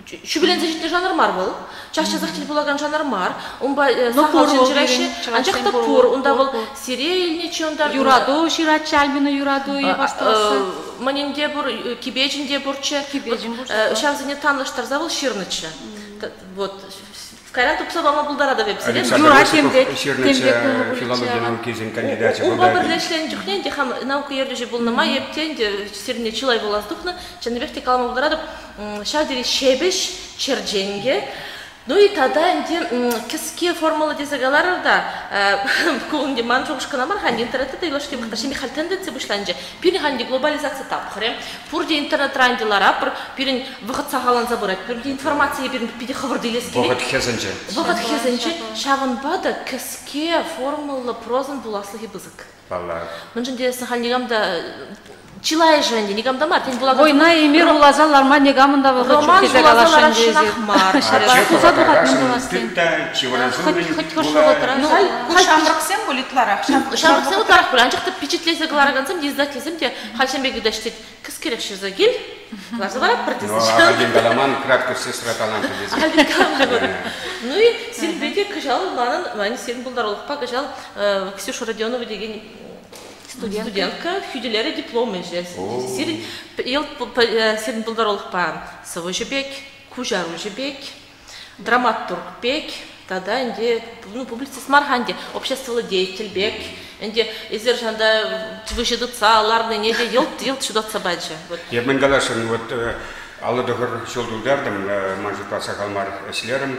ҫӳпӗленсе ҫитнӗ жанр мар вӑл. Час-часах тӗл пулакан жанр мар. Унпа сахал ҫын ҫыраҫҫӗ. Анчах та пур. Унта вӑл сире илнӗччӗ унта. Юрату ҫыратчӗ Альбина Юрату астӑвасса. Мӑнӗн те пур, Кипечӗн те пурччӗ. Кипечӗн пурччӗ. Ҫавсене танлаштарса вӑл ҫырнӑччӗ. Вот. Кайран тупса пама пултаратӑп эп сире. Александр Осипов ҫырнӑччӗ филологи наукисен кандидачӗ. Унпа пӗрле ӗҫленӗ чухне ӗнтӗ хам наука ертӳҫи пулнӑ май эп те ӗнтӗ сирӗнне чылай вулас тухнӑ. Чӑннипех те калама пултаратӑп, ҫав тери ҫепӗҫ, черченкӗ. Ну и тата ӗнтӗ кӗске формула тесе каларӑр та, ку ӗнтӗ ман шухӑш кӑна мар-ха, интернетра та юлашки вӑхӑтра ҫемье халь тенденци пуҫланчӗ. Пирӗн халь ӗнтӗ глобализаци тапхӑрӗ, пурте интернетра ӗнтӗ ларатпӑр, пирӗн вӑхӑт сахалланса пырать, пирӗн информацие пирӗн питӗ хӑвӑрт илес килет. Вӑхӑт хӗсӗнчӗ. Вӑхӑт хӗсӗнчӗ, ҫавӑнпа та кӗске формӑллӑ прозӑн пуласлӑхӗ пысӑк. Паллах. Мӗншӗн тесен халь никам та чылайӑшӗ ӗнтӗ никам та мар, тен вулакан Война и мир вуласа ларма никамӑн та вӑхӑт ҫук Роман тесе вуласа каласшӑн ларасшӑнах мар. Пулса тухать мӗн пулас тен. Тыт та ҫывӑрасшӑн Хӑть хӑш вӑхӑтра. Ну, ку ҫамрӑксем пуль ытларах. Ҫамрӑксем ытларах пуль, анчах та пичетлесе кӑларакансем те, издательсем те халь ҫемье кӗтеҫ тет. Кӗскерех ҫырса кил, кӑларса паратпӑр тесе. Ну, ахальтен каламан, кратко сестра таланта тесе. Ахальтен каламан. Ну и сирӗнпе те кӑҫал манӑн, Ваня, сирӗн пултарулӑхпа кӑҫал Ксюша Родионова текен Студентка хӳтӗлерӗ диплом ӗҫӗ. Сирӗн сирӗн пултарулӑхпа сӑвӑҫӑ пек, куҫаруҫӑ пек, драматург пек тата ӗнтӗ ну, публицист мар-ха ӗнтӗ, обществӑллӑ деятель пек. Ӗнтӗ эсир ҫанта выҫӑ тытса ларнине те йӑлт-йӑлт ҫутатса пачӗ. Вот. Эп мӗн каласшӑн, вот 59 ҫул тултартӑм, ман шутпа сахал мар ӗҫлерӗм.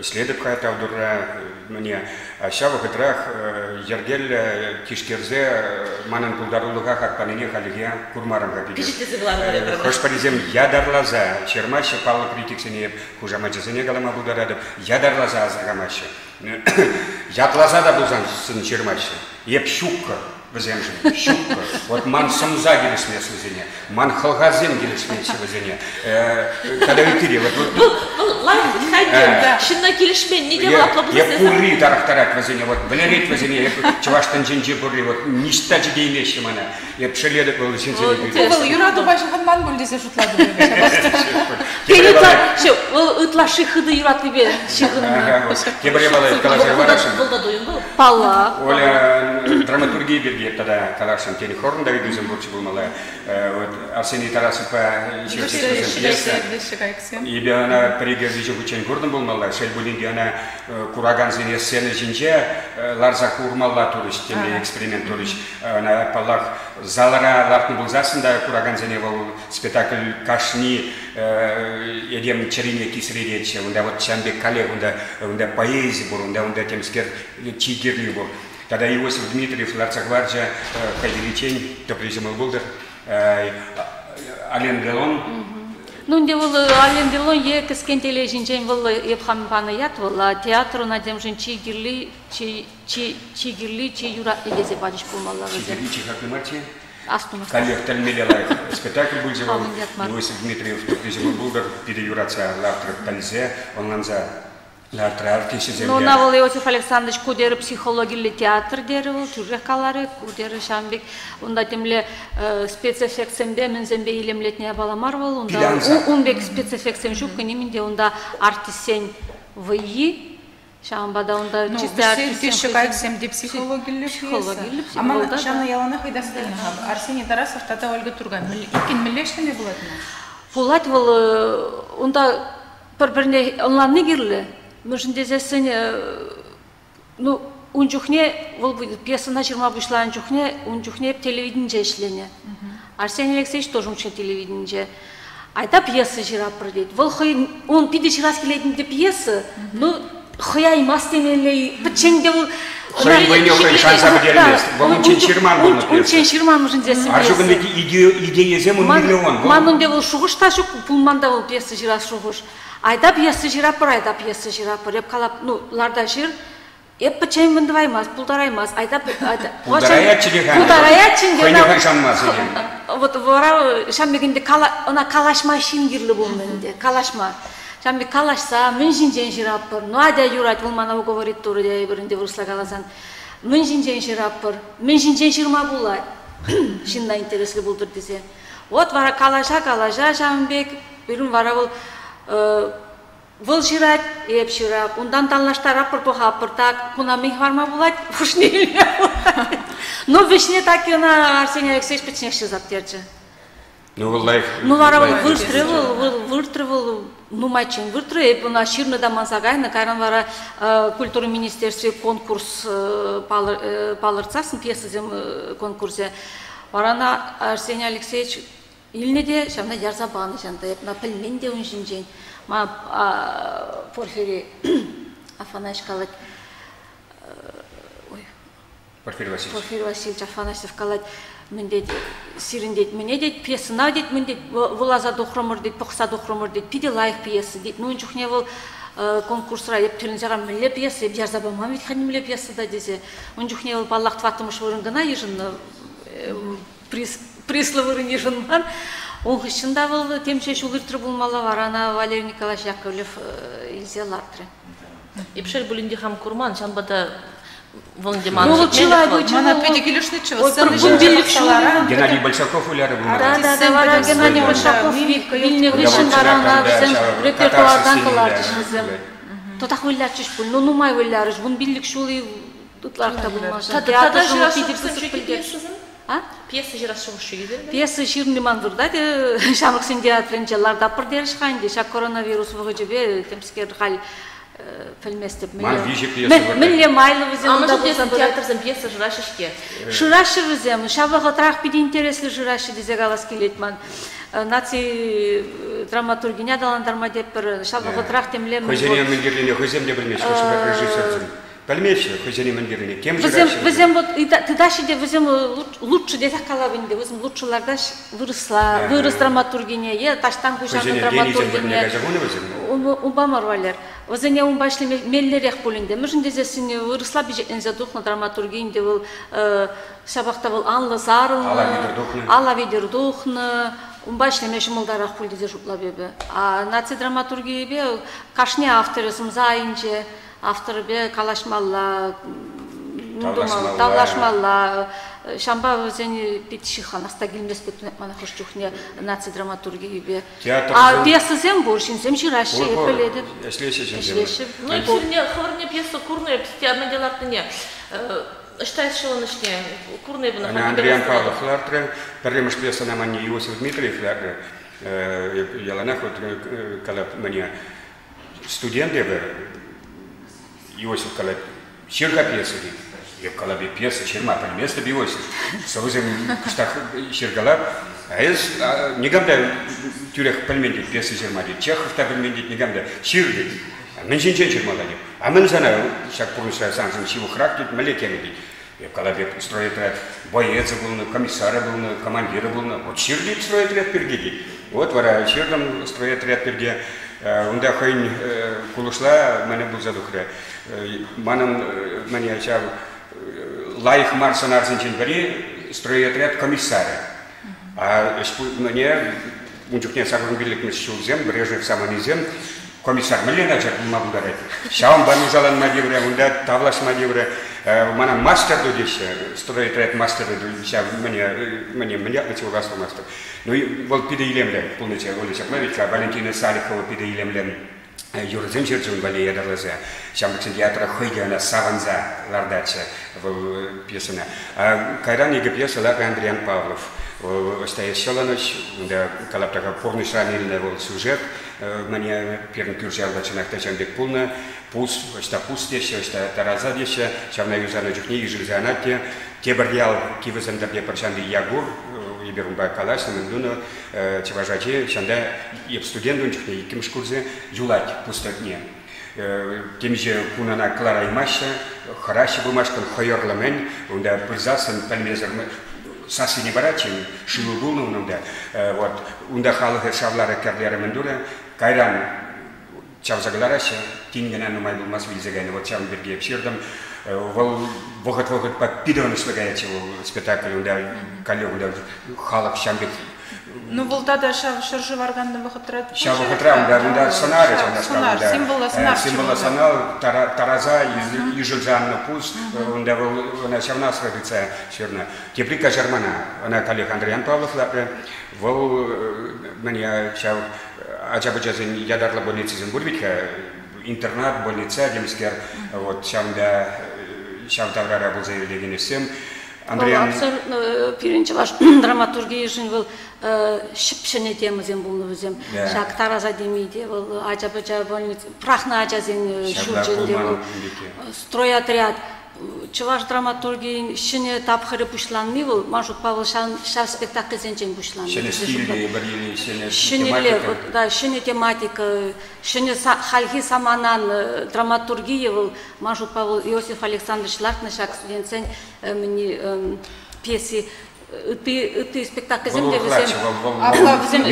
Ӗҫлетӗп-ха тав Турра, мӗне. Ҫав вӑхӑтрах йӗркеллӗ тишкерсе манӑн пултарулӑха хак панине хальлӗхе курмарӑм-ха питех. Пичетлесе кӑларнӑ. Хӑш-пӗрисем ятарласа ҫырмаҫҫӗ, паллӑ критиксене хушамачӗсене калама пултаратӑп, ятарласа асӑрхамаҫҫӗ. Ятласа та пулсан сын ҫырмаҫҫӗ. Эп ҫуккӑ вӗсемшӗн, ҫуккӑ. Вот ман сӑмса килӗшмест вӗсене, ман хӑлхасем килӗшмеҫҫӗ вӗсене. Тата ытти те. Вӑл лайӑх хатӗр, ҫынна килӗшменни те вӑл апла Е пурри тарӑхтарать вӗсене, вот вӗлерет вӗсене, эп чӑваш тӗнчинче пурри, вот ниҫта чӗтеймеҫҫӗ мана. Эп шеллетӗп вӑл ҫынсене. Ку вӑл юратупа ҫыхӑнман пуль тесе шутлатӑп эпӗ. Тен ытла, ҫук, вӑл ытлашши хытӑ юратнипе ҫыхӑннӑ. Тепӗр япала каласа хӑварасшӑн. Вӑл та туйӑм вӑл. Паллах. Оля, драматурги пирки тата каласшӑн. Тен, хорӑн та ыйтусем пурччӗ пулмалла. Вот Арсений Тарасовпа ҫырчӗҫ пьеса. Эпӗ ӑна пӗр-икӗ виҫӗ хутчен куртӑм пулмалла. Шел пулин те ӑна куракансене сцена ҫинче ларса курмалла турӗҫ, темле эксперимент турӗҫ. Ӑна, паллах, залра лартнӑ пулсассӑн та куракансене вӑл спектакль кашни этем чӗрине кисрететчӗ. Унта вот ҫавӑн пек каллех унта, унта поэзи пур, унта, унта темскер чи кирли пур. Тата Иосиф Дмитриев лартса хӑварчӗ хӑй виличчен, тӑпри ҫӑмӑл пултӑр, Ален Делон. Ну, ӗнтӗ вӑл Ален Делон е кӗскен телей ҫинчен вӑл эп хам панӑ ят вӑл, театр ӑна темшӗн чи кирли, чи чи чи кирли, чи юратни тесе пачӗҫ пулмалла вӗсем. Чи кирли, чи хакли мар-чи? Астумастӑп. Каллех тӗлӗнмелле лайӑх спектакль пулчӗ вӑл. Иосиф Дмитриев тӑпри пултӑр, питӗ юратса лартрӗ, пӗлсе, ӑнланса лартрӗ артисчӗсем. Ну, ӑна вӑл Иосиф Александрович ку терӗ психологиллӗ театр терӗ вӑл, тӳрех каларӗ, ку терӗ ҫавӑн пек. Унта темле спецэффектсемпе, мӗнсемпе илемлетнӗ япала мар вӑл. Унта ун пек спецэффектсем ҫук, нимӗн те унта артистсен вӑййи Ҫавӑнпа та унта Ну, чисти вӗсем артистсем теҫҫӗ кайӑксем те психологиллӗ психологиллӗ пьеса. А ман ҫавна яланах ыйтас килнӗ-ха. Арсений Тарасов тата Ольга Тургай иккӗн мӗнле ӗҫлеме пулать ӑна? Пулать вӑл унта пӗр-пӗрне ӑнланни кирлӗ. Мӗншӗн тесессӗн ну, ун чухне вӑл пьесӑна ҫырма пуҫланӑ чухне ун чухне эп телевиденинче ӗҫленӗ. Арсений Алексеевич тоже унччен телевиденинче. Айта пьеса ҫыраппӑр тет. Вӑл хӑй ун питӗ ҫырас килет ӗнтӗ пьеса, ну хӑяймасть темелле. Пӗччен те вӑл Хӑйӗн вӑйне хӑй шанса пӗтермест. Вӑл унччен ҫырман пулнӑ пьеса. Унччен ҫырман тесен Арҫукӑн ведь идейӑсем ун миллион. Ман унте вӑл шухӑш та ҫук, пулман та вӑл пьеса ҫырас шухӑш. Айта пьеса ҫыраппӑр, айта пьеса ҫыраппӑр. Эп калап, ну, ларта ҫыр, Эп пӗччен мӗн тӑваймасть, пултараймасть. Айта, айта. Пултараятчӗ те-ха. Пултараятчӗ ӗнтӗ. Хӑйне хӑй шанмасть ӗнтӗ. Вот вара ҫавӑн пек ӗнтӗ ӑна калаҫма ҫын кирлӗ пулнӑ ӗнтӗ, калаҫма. Ҫавӑн пек калаҫса мӗн ҫинчен ҫыраппӑр? Ну, атя юрать, вӑл мана уговорит турӗ тейӗпӗр ӗнтӗ вырӑсла каласан. Мӗн ҫинчен ҫыраппӑр? Мӗн ҫинчен ҫырма пулать? Ҫынна интереслӗ пултӑр тесе. Вот вара калаҫа-калаҫа ҫавӑн пек, пирӗн вара вӑл Вӑл ҫырать, эп ҫырап. Унтан танлаштараппӑр, пӑхаппӑр. Так, куна мӗн хӑварма пулать, хушне илме пулать. Ну, вӗҫне так ӑна Арсений Алексеевич пӗчченех ҫырса пӗтерчӗ. Ну, вӑл лайӑх. Ну, вара вӑл выртрӗ вӑл, вӑл выртрӗ вӑл, нумайччен выртрӗ. Эп ӑна ҫырнӑ та манса кайнӑ. Кайран вара культура министерстви конкурс палӑртсассӑн, пьесӑсем конкурсӗ. Вара ӑна Арсений Алексеевич Илнӗ те ҫавна ярса панӑ ҫанта. Эп ӑна пӗлмен те ун ҫинчен. Ма Порфирий Афанасьевич калать, ой, Порфирий Васильевич. Порфирий Васильевич Афанасьев калать, мӗн тет, сирӗн тет, мӗне тет, пьесӑна тет, мӗн тет, вуласа тухрӑмӑр тет, пӑхса тухрӑмӑр тет, питӗ лайӑх пьеса тет. Ну, ун чухне вӑл конкурсра эп тӗлӗнсе мӗнле пьеса, эп ярса паман вӗт-ха нимле пьеса та тесе. Ун чухне вӑл, паллах, тӑваттӑмӗш вырӑн кӑна йышӑннӑ приз, призлӑ вырӑн йышӑнман. Ун хыҫҫӑн та вӑл темиҫе ҫул иртрӗ пулмалла, вара ӑна Валерий Николаевич Яковлев илсе лартрӗ. Эп шел пулин те хам курман, ҫавӑнпа та вӑл ӗнтӗ ман Ну, вӑл чылай пулчӗ. Мана питӗ килӗшнӗччӗ вӑл. Геннадий Большаков вылярӗ пулмалла. Да, да, да, вара Геннадий Большаков вилнӗ хыҫҫӑн вара ӑна вӗсем репертуартан кӑларчӗҫ вӗсем. Тотах вылятчӗҫ пуль, ну нумай вылярӗҫ, 15 ҫул-и. Ытларах та пулмасан. Тата ҫырас шухӑшсем ҫук-и пьесӑсем? А? Пьеса ҫырас шухӑш ҫук-и? Пьеса ҫырни ман выртать. Ҫамрӑксен театрӗнче лартатпӑр терӗҫ-ха ӗнтӗ. Ҫак коронавирус вӑхӑчӗпе темскер халь пӗлместӗп. Ман виҫӗ пьеса выртать. Мӗнле майлӑ вӗсем унта пулса пырать? Театрсем пьеса шыраҫҫӗ-ҫке. Шыраҫҫӗ вӗсем. Ҫав вӑхӑтрах питӗ интереслӗ шыраҫҫӗ тесе калас килет ман. Наци драматургине аталантарма тетпӗр. Ҫав вӑхӑтрах темле... Хӑйсене мӗн кирлине хӑйсем те пӗлмеҫҫӗ режиссерсем. Пӗлмеҫҫӗ хӑйсене мӗн кирлине. Тем вӗсем, вӗсем вот тытаҫҫӗ те вӗсем лучше тесех калап ӗнтӗ. Вӗсем лучше лартаҫ вырӑсла, вырӑс драматургине е таҫтан куҫарнӑ драматургине. Унпа мар, Валер. Вӗсене унпа ӗҫлеме меллӗрех пуль ӗнтӗ. Мӗншӗн тесессӗн вырӑсла пичетленсе тухнӑ драматурги ӗнтӗ вӑл ҫапах та вӑл анлӑ сарӑлнӑ, алла витӗр тухнӑ. Унпа ӗҫлеме ҫӑмӑлтарах пуль тесе шутлап эпӗ. А наци драматургийӗпе кашни авторӗ сӑмса айӗнче авторӗпе калаҫмалла, тавлашмалла. Ҫавӑнпа вӗсен пит ҫыхланас та килмест пек мана хӑш чухне наци драматургийӗпе. А пьесӑсем пур, ҫынсем ҫыраҫҫӗ, эп пӗлетӗп. Ӗҫлеҫҫӗ ҫынсем. Ӗҫлеҫҫӗ. Ну, хӑвӑрне, хӑвӑрне пьеса курнӑ эп, мӗнле лартнине. Ӑҫта эс ҫӑлӑнӑҫне курнӑ эп ӑна? Андриян Павлов лартрӗ. Пӗрремӗш пьесӑна манне Иосиф Дмитриев лартрӗ. Яланах вот калап мне студент эпӗ, Иосиф калать, ҫыр-ха пьеса тет. Эп калап, пьеса ҫырма пӗлместӗп, Иосиф. Сӑвӑсем кӑштах ҫыркалап. А эс никам та тӳрех пӗлмен тет, пьеса ҫырма тет. Чехов та пӗлмен тет, никам та. Ҫыр тет. Мӗн ҫинчен ҫырмалла тет. А мӗн сана ҫак пурнӑҫра саншӑн ҫывӑхрах тет, мӗнле тема тет. Эп калап, эп стройотряд боецӗ пулнӑ, комиссарӗ пулнӑ, командирӗ пулнӑ. Вот ҫыр тет стройотряд пирки тет. Вот вара ҫыртӑм стройотряд пирки. Унта хӑйӗн кулӑшла мӗне пулса тухрӗ. Манӑн мӗне ҫав лайӑх мар сӑнарсенчен пӗри стройотряд комиссарӗ. А мӗне ун чухне 85-мӗш ҫулсем, Брежнев саманисем, комиссар мӗнле начар пулма пултарать? Ҫавӑнпа нушаланма тиврӗ, унта тавлашма тиврӗ. Мана мастер ту теҫҫӗ, стройотряд мастерӗ ҫав мӗне, мӗне, мӗн ятлӑччӗ вӑл астумастӑп. Ну, вӑл питӗ илемлӗ пулнӑччӗ, Оля ҫапла ведь-ха, Валентина Салихова питӗ илемлӗ юрӑсем ҫырчӗ ун валли ятарласа. Ҫамрӑксен театра хӑй те ӑна савӑнса лартатчӗ вӑл пьесӑна. Кайран икӗ пьеса лартрӗ Андриан Павлов. Вӑл ӑҫта эс ҫӑлӑнӑҫ, унта калап така пурнӑҫран илнӗ вӑл сюжет. Мӗне пирӗн кӳршӗ ялта чӑнах та ҫавӑн пек пулнӑ. Пус, ӑҫта пус теҫҫӗ, ӑҫта тараса теҫҫӗ. Ҫавна юсанӑ чухне ишӗлсе анать те. Тепӗр ял Кивӗ Сӗнтӗрте пӗр ҫанти Якур, эпир унпа калаҫнӑ, мӗн тунӑ, чӑваш ачи, ҫанта эп студент ун чухне иккӗмӗш курсӗ, юлать пустотне. Темиҫе кун ӑна кӑлараймаҫҫӗ, хӑраҫҫӗ пымашкӑн хӑйӑрлӑ-мӗн, унта пырсассӑн пӗлмесӗр сассине парать-шим, шывӗ пулнӑ ун унта. Вот, унта халӑхӗ шавларӗ, кӗрлерӗ, мӗн турӗ. Кайран чавса кӑлараҫҫӗ, тин кӑна нумай пулмасть вилсе кайнӑ. Вот ҫавӑн пирки эп ҫыртӑм. Вӑл вӑхӑт-вӑхӑтпа питӗ ӑнӑҫлӑ каятчӗ вӑл спектакль. Унта каллех унта халӑх ҫам пек. Ну, вӑл тата ҫав ҫӗршыв арканнӑ вӑхӑтра Ҫав вӑхӑтра унта, унта сӑнарӗ ҫавнашкал. Сӑнар, символла сӑнар. Символла сӑнар, тараса ишӗлсе аннӑ пус. Унта вӑл ӑна ҫавна асра тытса ҫырнӑ. Тепри каҫармана. Ӑна каллех Андриан Павлов лартрӗ. Вӑл мӗне ҫав ача-пӑчасен ятарлӑ больницӑсем пур вӗт-ха, интернат, больница темскер, вот ҫавӑнта ҫав таврара пулса иртекен ӗҫсем. Андриан... Абсолютно пирӗн чӑваш драматургийӗшӗн вӑл ҫӗп-ҫӗнӗ темӑсем пулнӑ вӗсем. Ҫак Тараса теми те вӑл ача-пӑча больница, пӑрахнӑ ачасен ҫурчӗ те вӑл стройотряд. Чӑваш драматургийӗн ҫӗнӗ тапхӑрӗ пуҫланни вӑл, ман шутпа, вӑл ҫав спектакльсенчен пуҫланнӑ. Ҫӗнӗ стиль ҫӗнӗ ҫӗнӗлле, да, ҫӗнӗ тематика, ҫӗнӗ хальхи саманан драматургийӗ вӑл, ман шутпа, вӑл Иосиф Александрович лартнӑ ҫак студентсен пьеси. Ытти ытти спектакльсем те вӗсем вӗсем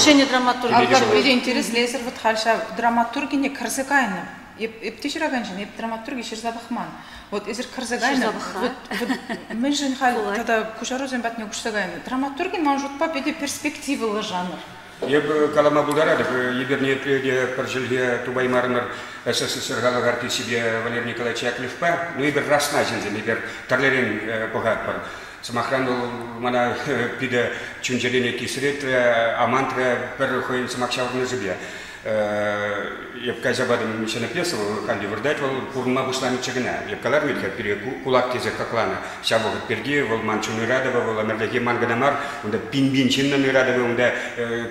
ҫӗнӗ драматурги. Апла питӗ интереслӗ, эсир вот халь ҫав драматургине кӗрсе кайнӑ. Эп, эп те ҫыракан ҫын, эп драматурги ҫырса пӑхман. Вот эсир кӗрсе кайнӑ, вот, вот мӗншӗн халь тата куҫарусем патне куҫса кайнӑ? Драматурги, ман шутпа, питӗ перспективӑллӑ жанр. Эп калама пултаратӑп, эпир ниепле те пӗр чӗлхе тупаймарӑмӑр СССР халӑх артисчӗпе Валерий Николаевич Яковлевпа. Ну, эпир расна ҫынсем, эпир тӗрлӗрен пӑхатпӑр. Сӑмахран, вӑл мана питӗ чун-чӗрене кисретрӗ, амантрӗ пӗр хӑйӗн сӑмах ҫаврӑнӑшӗпе. Эп кайса патӑм ҫӗнӗ пьеса, вӑл халь те выртать, вӑл пурӑнма пуҫланӑччӗ кӑна. Эп каларӑм вӗт-ха, пире кулак тесе хакланӑ. Ҫав вӑхӑт пирки вӑл ман чун ыратӑвӗ, вӑл ӗмӗрлӗхе ман кӑна мар, унта пин-пин ҫыннӑн ыратӑвӗ, унта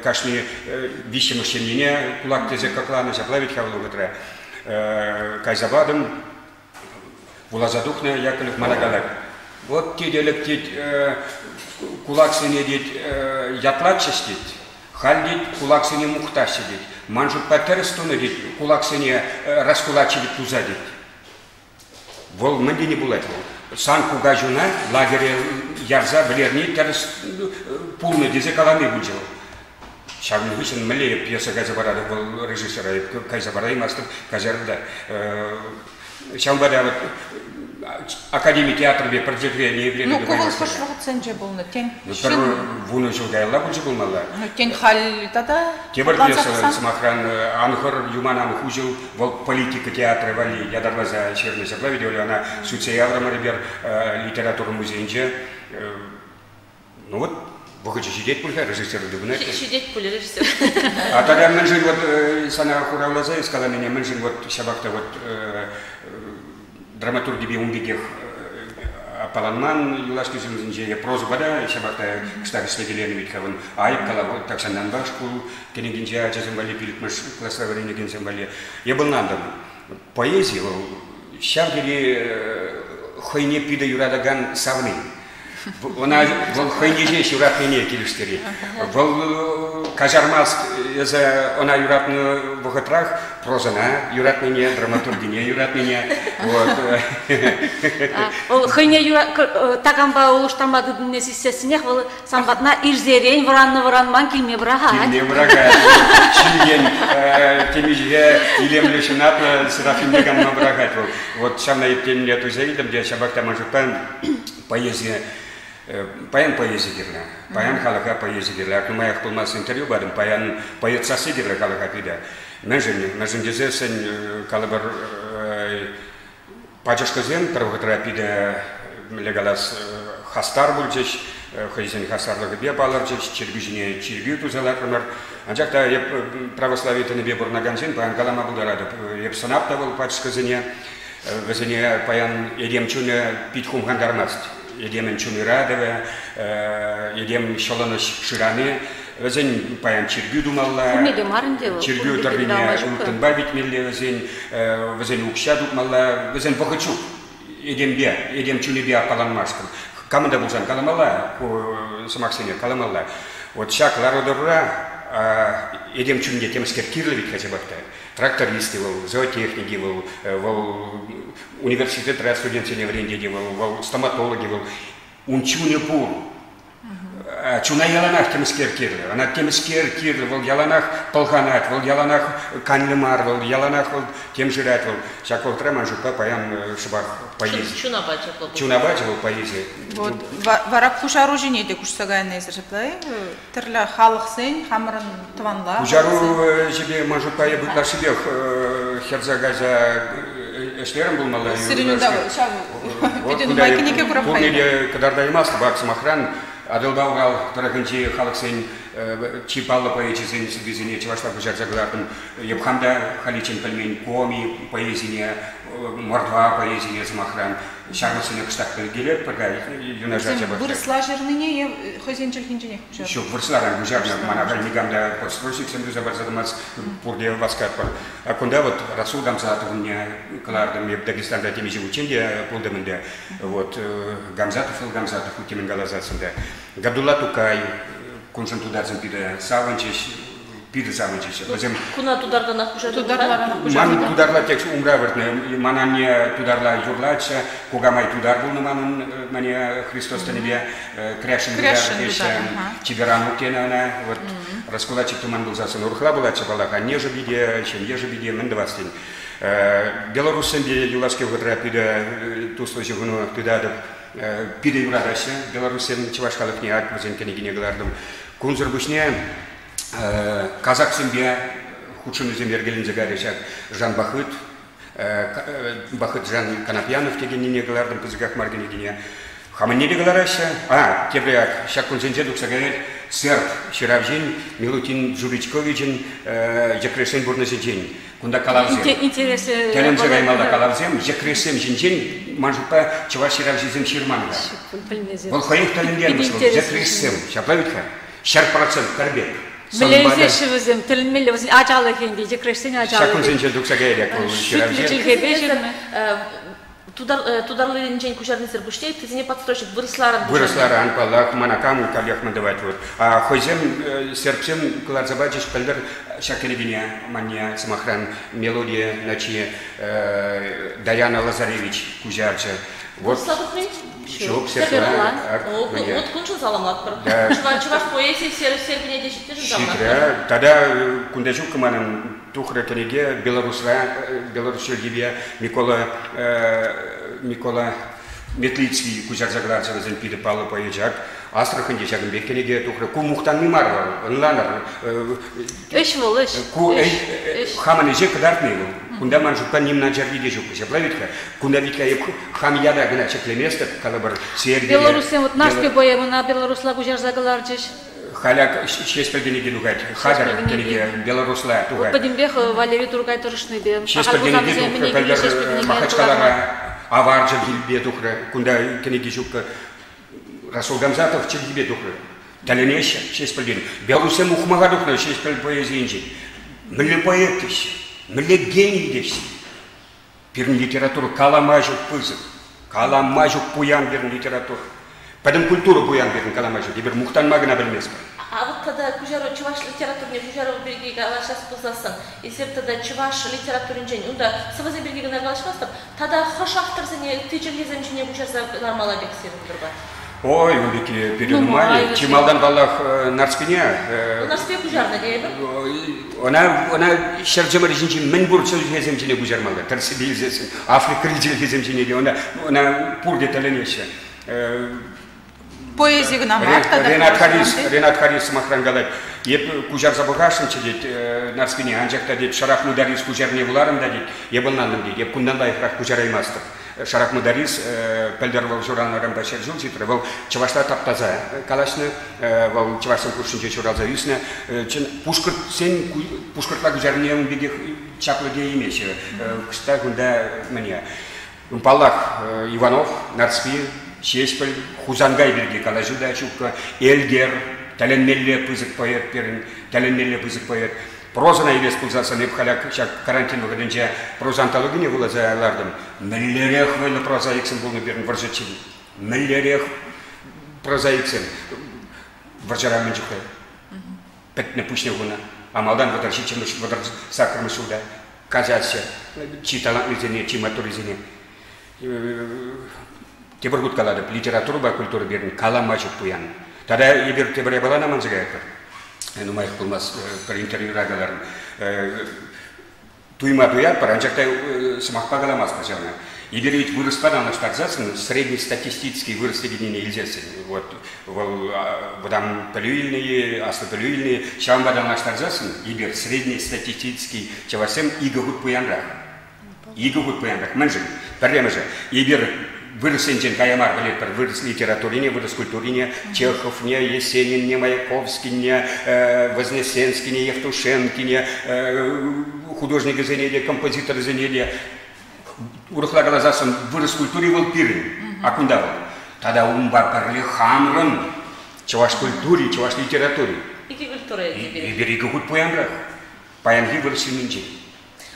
кашни виҫҫӗмӗш ҫемьене кулак тесе хакланӑ, ҫапла вӗт-ха вӑл вӑхӑтра. Кайса патӑм, вуласа тухнӑ Яковлев мана калать. Вот тет ӗлӗк тет кулаксене тет ятлатчӗҫ тет. Халь тет кулаксене мухтаҫҫӗ тет. Ман шутпа тӗрӗс тунӑ тет кулаксене раскулачивать туса тет. Вӑл мӗн тени пулать вӑл? Сан кукаҫуна лагере ярса вӗлерни тӗрӗс пулнӑ тесе калани пулчӗ вӑл. Ҫакӑн хыҫҫӑн мӗнле пьеса кайса паратӑп вӑл режиссера кайса параймастӑп, каҫарӑр та. Ҫавӑнпа та вот академи театрӗпе пӗр чӗлхе ниепле Ну, ку вӑл хӑш вӑхӑтсенче пулнӑ? Тен, пӗр вунӑ ҫул каялла пулчӗ пулмалла. Ну, тен, халь тата Тепӗр пьеса, сӑмахран, Ан хӑр, Юман ан хуҫӑл, вӑл политика театрӗ валли ятарласа ҫырнӑ. Ҫапла ведь ӑна сӳтсе яврӑмӑр эпир литература музейӗнче. Ну вот, вӑхӑчӗ ҫитет пуль-ха, режиссер тупӑнать. Ҫитет пуль режиссер. А тогда мӗншӗн вот сана хуравласа эс каланине, мӗншӗн вот ҫапах та вот драматургипе ун пекех аппаланман юлашки ҫулсенче е прозӑпа та ҫапах та кӑштах ӗҫлекеленӗ вӗт-ха вӑн айӑп калав тахҫантанпа шкул кӗнекинче ачасем валли пиллӗкмӗш класра вӗренекенсем валли эп ӑнлантӑм. Поэзи вӑл ҫав тери хӑйне питӗ юратакан савни. Ӑна вӑл хӑйне ҫеҫ юратнине килӗштерет. Вӑл каҫармасть эсӗ ӑна юратнӑ вӑхӑтрах прозӑна юратнине, драматургине юратнине. Вот. Вӑл хӑйне такампа улӑштарма тытӑннине сиссессӗнех вӑл сан патна ирсерен вӑраннӑ-вӑранман килме пӑрахать. Килме пӑрахать. Ҫилтен темиҫе илемлӗ ҫунатнӑ Серафим канма пӑрахать вӑл. Вот ҫавна еткенне туйса илтӗм те ҫапах та ман шутпа поэзи паян поэзи кирлӗ. Паян халӑха поэзи кирлӗ. Ак нумаях пулмасть интервью патӑм. Паян поэт сасси кирлӗ халӑха питӗ. Мӗншӗн? Мӗншӗн тесессӗн калӑпӑр пачӑшкӑсем пӗр вӑхӑтра питӗ мӗнле калас хастар пулчӗҫ, хӑйсен хастарлӑхӗпе палӑрчӗҫ, чиркӳ ҫине чиркӳ туса лартрӑмӑр. Анчах та эп православи тӗнӗпе пурӑнакан ҫын паян калама пултаратӑп. Эп сӑнап та вӑл пачӑшкӑсене, вӗсене паян этем чунӗ пит хумхантармасть. Этемӗн чун ыратӑвӗ, этем ҫӑлӑнӑҫ шырани. Вӗсен паян чиркӳ тумалла. Пурне те мар ӗнтӗ вӑл. Чиркӳ тӑррине ылтӑнпа витмелле вӗсен, вӗсен укҫа тупмалла, вӗсен вӑхӑт ҫук этемпе, этем чунӗпе аппаланмашкӑн. Камӑн та пулсан каламалла ку сӑмахсене, каламалла. Вот ҫак лару-тӑрура этем чунне темскер кирлӗ вӗт-ха ҫапах та. Тракторист-и вӑл, зоотехник-и вӑл, вӑл университетра студентсене вӗрентет-и вӑл, вӑл стоматолог-и вӑл. Ун чунӗ пур. Чуна яланах темскер кирлӗ. Ӑна темскер кирлӗ, вӑл яланах пӑлханать, вӑл яланах канлӗ мар, вӑл яланах вӑл тем шырать вӑл. Ҫак вӑхӑтра ман шутпа паян шӑпах поэзи. Чун апачӗ вӑл. Чун апачӗ вӑл поэзи. Вот вара куҫару ҫине те куҫса кайнӑ эсир ҫапла-и? Тӗрлӗ халӑхсен хамӑрӑн тӑванла. Куҫару ӗҫӗпе ман шутпа эп ытлашшипех хӗрсе кайса ӗҫлерӗм пулмалла. Сирӗн унта ҫав питӗ нумай кӗнеке курап-ха. Пурне те кӑтартаймастӑп. Ак, сӑмахран, Атӑлпа Урал тӑрӑхӗнчи халӑхсен чи паллӑ поэчӗсен сӑввисене чӑвашла куҫарса кӑлартӑм. Эп хам та халиччен пӗлмен коми поэзине, мордва поэзине, сӑмахран, ҫамрӑксене кӑштах пӗлкелетпӗр-ха, юнашар Вӗсем вырӑсла ҫырнине е хӑйсен чӗлхинченех куҫарнӑ? Ҫук, вырӑсларан куҫарнӑ. Мана халь никам та подстрочниксем туса парса тӑмасть, пурте васкатпӑр. А кунта вот Расул Гамзатовне кӑлартӑм. Эп Дагестанра темиҫе хутчен те пултӑм ӗнтӗ. Вот Гамзатов вӑл Гамзатов темен каласассӑн та. Габдулла Тукай куншӑн тутарсем питӗ савӑнчӗҫ. Питӗ савӑнчӗҫ. Вӗсем Куна тутартанах куҫарнӑ. Ман тутарла текст умра выртнӑ. Ман анне тутарла юрлатчӗ, кукамай тутар пулнӑ манӑн мане Христос тӗнӗпе кряшен тутар теҫҫӗ. Чиперанук тенӗ ӑна. Вот раскулачик туман пулсассӑн урӑхла пулатчӗ паллах. Анне шӑпи те, ҫемье шӑпи те мӗн тӑвас тен. Белоруссемпе юлашки вӑхӑтра питӗ туслӑ ҫыхӑну тытатӑп. Питӗ юратаҫҫӗ белоруссем чӑваш халӑхне, ак вӗсен кӗнекине кӑлартӑм. Кунсӑр пуҫне казаксемпе хутшӑнусем йӗркеленсе кайрӗ ҫак Жан Бахыт, Бахыт Жан Конопьянов текеннине кӑлартӑм пысӑках мар кӗнекине. Хамӑнне те кӑлараҫҫӗ. А, тепре ак, ҫак кунсенче тухса каять серб ҫыравҫин Милутин Джуричковичӑн йӗкрешсен пурнӑҫӗнчен. Кунта калавсем. Интереслӗ. Тӗлӗнсе каймалла калавсем, йӗкрешсем ҫинчен, ман шутпа, чӑваш ҫыравҫисем ҫырман-ха. Пӗлмесен. Вӑл хӑех тӗлӗнтермӗш вӑл, йӗкрешсем. Ҫапла вӗт-ха. 100% пӗр пек. Мӗле вӗсем, тӗлӗнмелле вӗсен ачалӑхӗ ӗнтӗ, йӗкрешсен ачалӑхӗ. Ҫак кунсенче тухса каять вӑл ҫыравҫӑ. Шӳтлӗ чӗлхепе ҫырнӑ. Тутарлинчен куҫарнисӗр пуҫне ыттисене подстрочник вырӑсларан Вырӑсларан, паллах, мана кам каллех мӗн тӑвать вот. А хӑйсем сербсем кӑларса пачӗҫ пӗлтӗр ҫак кӗнекене манне, сӑмахран, мелодия ночи Даяна Лазаревич куҫарчӗ. Вот. Вырӑсла тухни? Ҫук, сербла. Вот куншӑн саламлатпӑр. Чӑваш поэзийӗ Сербине те ҫитрӗшӗн саламлатпӑр. Ҫитрӗ. Тата кунта ҫук манӑн тухрӗ кӗнеке Белорусра, Белорус чӗлхипе Микола Микола Метлицкий куҫарса кӑларчӗ вӗсен питӗ паллӑ поэчӗ. Ак Астраханьте ҫакӑн пек кӗнеке тухрӗ. Ку мухтанни мар вӑл, ӑнланӑр. Ӗҫ вӑл, ӗҫ. Ку ӗҫ, хамӑн ӗҫе кӑтартни вӑл. Кунта ман шутпа ним начарри те ҫук. Ҫапла вӗт-ха. Кунта вӗт-ха эп хам ята кӑна ҫӗклеместӗп, калӑпӑр, Сербире. Белоруссем вот Нарспи поэмӑна белорусла куҫарса кӑларчӗҫ. Халяк Ҫеҫпӗл кӗнеки тухать, хатӗр кӗнеке белорусла тухать. Пӗтӗмпех Валерий Туркай тӑрӑшнипе. Ҫеҫпӗл кӗнеки тухрӗ, пӗлтӗр Махачкалара авар чӗлхипе тухрӗ. Кунта кӗнеки ҫуккӑ. Расул Гамзатов чӗлхипе тухрӗ. Тӗлӗнеҫҫӗ Ҫеҫпӗлтен. Белоруссем ухмаха тухнӑ Ҫеҫпӗл поэзийӗнчен. Мӗнле поэт теҫҫӗ, мӗнле гений теҫҫӗ. Пирӗн литература калама ҫук пысӑк, калама ҫук пуян пирӗн литература. Пӗтӗм культура пуян пирӗн калама ҫук. Эпир мухтанма кӑна пӗлместпӗр. А вот тата куҫару чӑваш литературине куҫару пирки калаҫас пулсассӑн, эсир тата чӑваш литературинчен унта сӑвӑсем пирки кӑна калаҫмастӑп, тата хӑш авторсене ытти чӗлхесем ҫине куҫарса кӑлармалла пек сирӗн тӑрпа? Ой, ун пекки питӗ нумай. Чи малтан, паллах, Нарспине. Нарспие куҫарнӑ тейӗпӗр. Ӑна, ӑна ҫӗрчӗмӗр ҫинчи мӗнпур чӗлхесем ҫине куҫармалла. Тӗрӗссипе илсессӗн Африкӑри чӗлхесем ҫине те ӑна, ӑна пурте тӗлӗнеҫҫӗ. Поэзи кӑна мар тата. Ренат Харис, Ренат Харис сӑмахран калать. Эп куҫарса пӑхасшӑнччӗ тет Нарспине, анчах та тет Шарах Мударис куҫарни вуларӑм та тет, эп ӑнлантӑм тет, эп кунтан лайӑхрах куҫараймастӑп. Шарах Мударис пӗлтӗр вӑл ҫуралнӑранпа 100 ҫул ҫитрӗ. Вӑл чӑвашла таптаса калаҫнӑ, вӑл чӑвашсен хушшинче ҫуралса ӳснӗ. Чӑн пушкӑртсен пушкӑртла куҫарнине ун пекех чаплӑ тееймеҫҫӗ. Кӑшта кунта мӗне. Паллах, Иванов, Нарспи, Ҫеҫпӗл, Хусанкай пирки калаҫу та ҫуккӑ. Элгер, тӗлӗнмелле пысӑк поэт пирӗн, тӗлӗнмелле пысӑк поэт. Прозӑна илес пулсассӑн эп халь ҫак карантин вӑхӑтӗнче проза антологине вуласа лартӑм. Мӗнлерех вӑйлӑ прозаиксем пулнӑ пирӗн вӑрҫӑччен. Мӗнлерех прозаиксем. Вӑрҫӑра мӗн чухлӗ пӗтнӗ пуҫне хунӑ. А малтан 37-мӗш, 38-мӗш ҫулта каҫаҫҫӗ чи талантлисене, чи маттуррисене. Тепӗр хут калатӑп, литературӑпа культура пирӗн калама ҫук пуян. Тата эпир тепӗр япалана манса каятпӑр. Нумаях пулмасть пӗр интервьюра каларӑм. Туйма туятпӑр, анчах та сӑмахпа каламастпӑр ҫавна. Эпир ведь вырӑспа танлаштарсассӑн среднестатистический вырӑс текеннине илсессӗн, вот вӑл вӑтам пӗлӳ илнӗ-и, аслӑ пӗлӳ илнӗ-и, ҫавӑнпа танлаштарсассӑн эпир среднестатистический чӑвашсем икӗ хут пуянрах. Икӗ хут пуянрах. Мӗншӗн? Пӗрремӗшӗ, эпир вырӑссенчен кая мар пӗлетпӗр вырӑс литературине, вырӑс культурине, Чеховне, Есенинне, Маяковскине, Вознесенскине, Евтушенкине, художникӗсене те, композиторсене те. Урӑхла каласассӑн, вырӑс культури вӑл пирӗн, а кунта вӑл. Тата унпа пӗрле хамӑрӑн чӑваш культури, чӑваш литератури. Икӗ культура эпир. Эпир икӗ хут пуянрах. Паянхи вырӑс ҫыннинчен.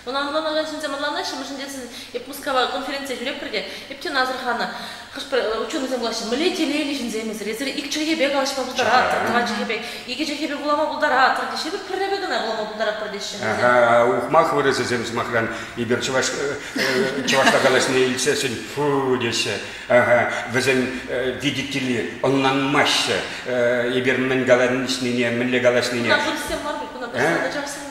Ӑна ӑнланакан ҫынсем ӑнланаҫҫӗ, мӗншӗн тесен эп Мускава конференцие ҫӳреппӗр те, эп те асӑрханӑ. Хӑш-пӗр ученӑйсем калаҫҫӗ, мӗнле телейлӗ ҫынсем эсир, эсир ик чӗлхепе калаҫма пултаратӑр, тӑван чӗлхепе, икӗ чӗлхепе вулама пултаратӑр теҫҫӗ, эпир пӗррепе кӑна вулама пултаратпӑр теҫҫӗ. Ага, ухмах вырӑсӗсем, сӑмахран, эпир чӑваш чӑвашла калаҫнине илтсессӗн фу теҫҫӗ. Ага, вӗсен видите ли, ӑнланмаҫҫӗ эпир мӗн калаҫнине, мӗнле калаҫнине. Куна вырӑссем мар пуль, куна просто чӑвашсем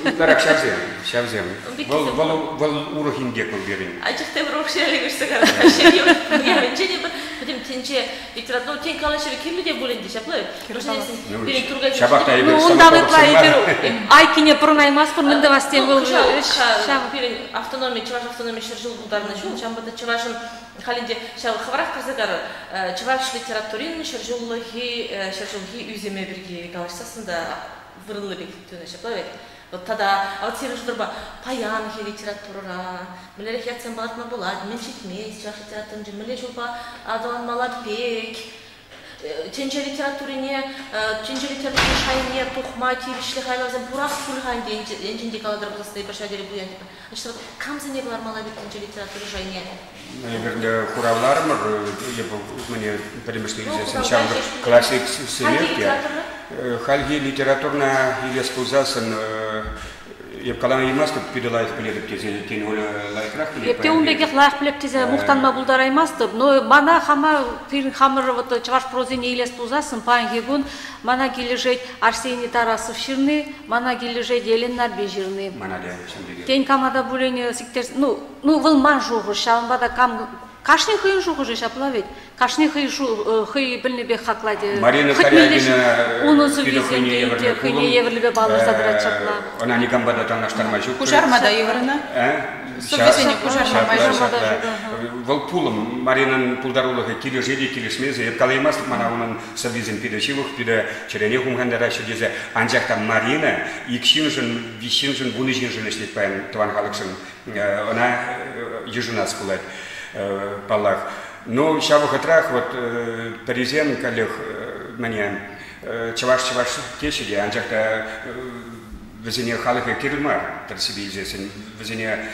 Ытларах ҫавсем, ҫавсем. Вӑл, вӑл, вӑл урӑх инкек вӑл пирӗн. Анчах тепӗр урӑх ҫӗре куҫса кайнӑ. Ҫемье уявӗнче те пӗр. Пӗтӗм тӗнче литература, ну, тен, калаҫӑвӗ кирлӗ те пуль ӗнтӗ, ҫапла ведь? Ну, Пирӗн Тургай ҫапах та эпир Ну, унтан ытла эпир айккине пӑрӑнаймастпӑр, мӗн тӑвас тен вӑл ҫав. Пирӗн автономи, чӑваш автономи ҫӗршыв пултарнӑ ҫул, ҫавӑнпа та чӑвашӑн халӗнче ҫав хӑвӑрах кӗрсе карӑр, чӑваш литературин ҫӗршывлӑхи, ҫӗршывхи ӳсӗмӗ пирки калаҫсассӑн та вырӑнлӑ пек тунӑ, ҫапла ведь? Вот тата вот сирӗн шутӑрпа паянхи литературӑра мӗнлерех ятсем палӑртма пулать, мӗн ҫитмест чӑваш литературинче, мӗнле ҫулпа аталанмалла пек, тӗнче литературине, тӗнче литератури шайне тухма тивӗҫлӗ хайлавсем пурах пуль-ха ӗнтӗ, енчен те калатӑр пулсассӑн эпир ҫав тери пуян тепӗр. Значит, вот камсене кӑлармалла пек тӗнче литератури шайне? Эпир хуравларӑмӑр, эпӗ мӗне пӗтӗмӗшле илсессӗн ҫамрӑк классиксемех те. Хальхи литературӑна илес пулсассӑн эп калаймастӑп, питӗ лайӑх пӗлетӗп тесе, тен, Оля лайӑхрах пӗлет. Эп те ун пекех лайӑх пӗлеп тесе мухтанма пултараймастӑп, но мана хама пирӗн хамӑр вот чӑваш прозине илес пулсассӑн паянхи кун мана килӗшет Арсений Тарасов ҫырни, мана килӗшет Елен Нарпи ҫырни. Мана те ҫын пекех. Тен, кама та пулин сиктерс... Ну, ну вӑл ман шухӑш, ҫавӑнпа та кам кашни хӑйӗн шухӑшӗ ҫапла вӗт. Кашни хӑй хӑй пӗлнӗ пек хаклать. Марина Хӑть мӗнле Карягина унӑн питӗ сӑввисем хӑйне те евӗрлӗ хӑйне пулӑм. евӗрлипе палӑрса тӑрать ҫапла. Ӑна никампа та танлаштарма ҫук. Куҫарма та йывӑр ӑна. Сӑввисене куҫарма май ҫук. Вӑл пулӑм Маринӑн пултарулӑхӗ килӗшет те килӗшмесӗр. Эп калаймастӑп мана унӑн сӑввисем питӗ ҫывӑх, питӗ чӗрене хумхантараҫҫӗ тесе. Анчах та Марина ик ҫыншӑн, виҫ ҫыншӑн, вунӑ ҫыншӑн ӗҫлет паян тӑван халӑхшӑн. Ӑна йышӑнас пулать, паллах. Ну, ҫав вӑхӑтрах вот пӗрисем каллех мӗне чӑваш-чӑваш теҫҫӗ те, анчах та вӗсене халӑхӗ кирлӗ мар, тӗрӗссипе илсессӗн, вӗсене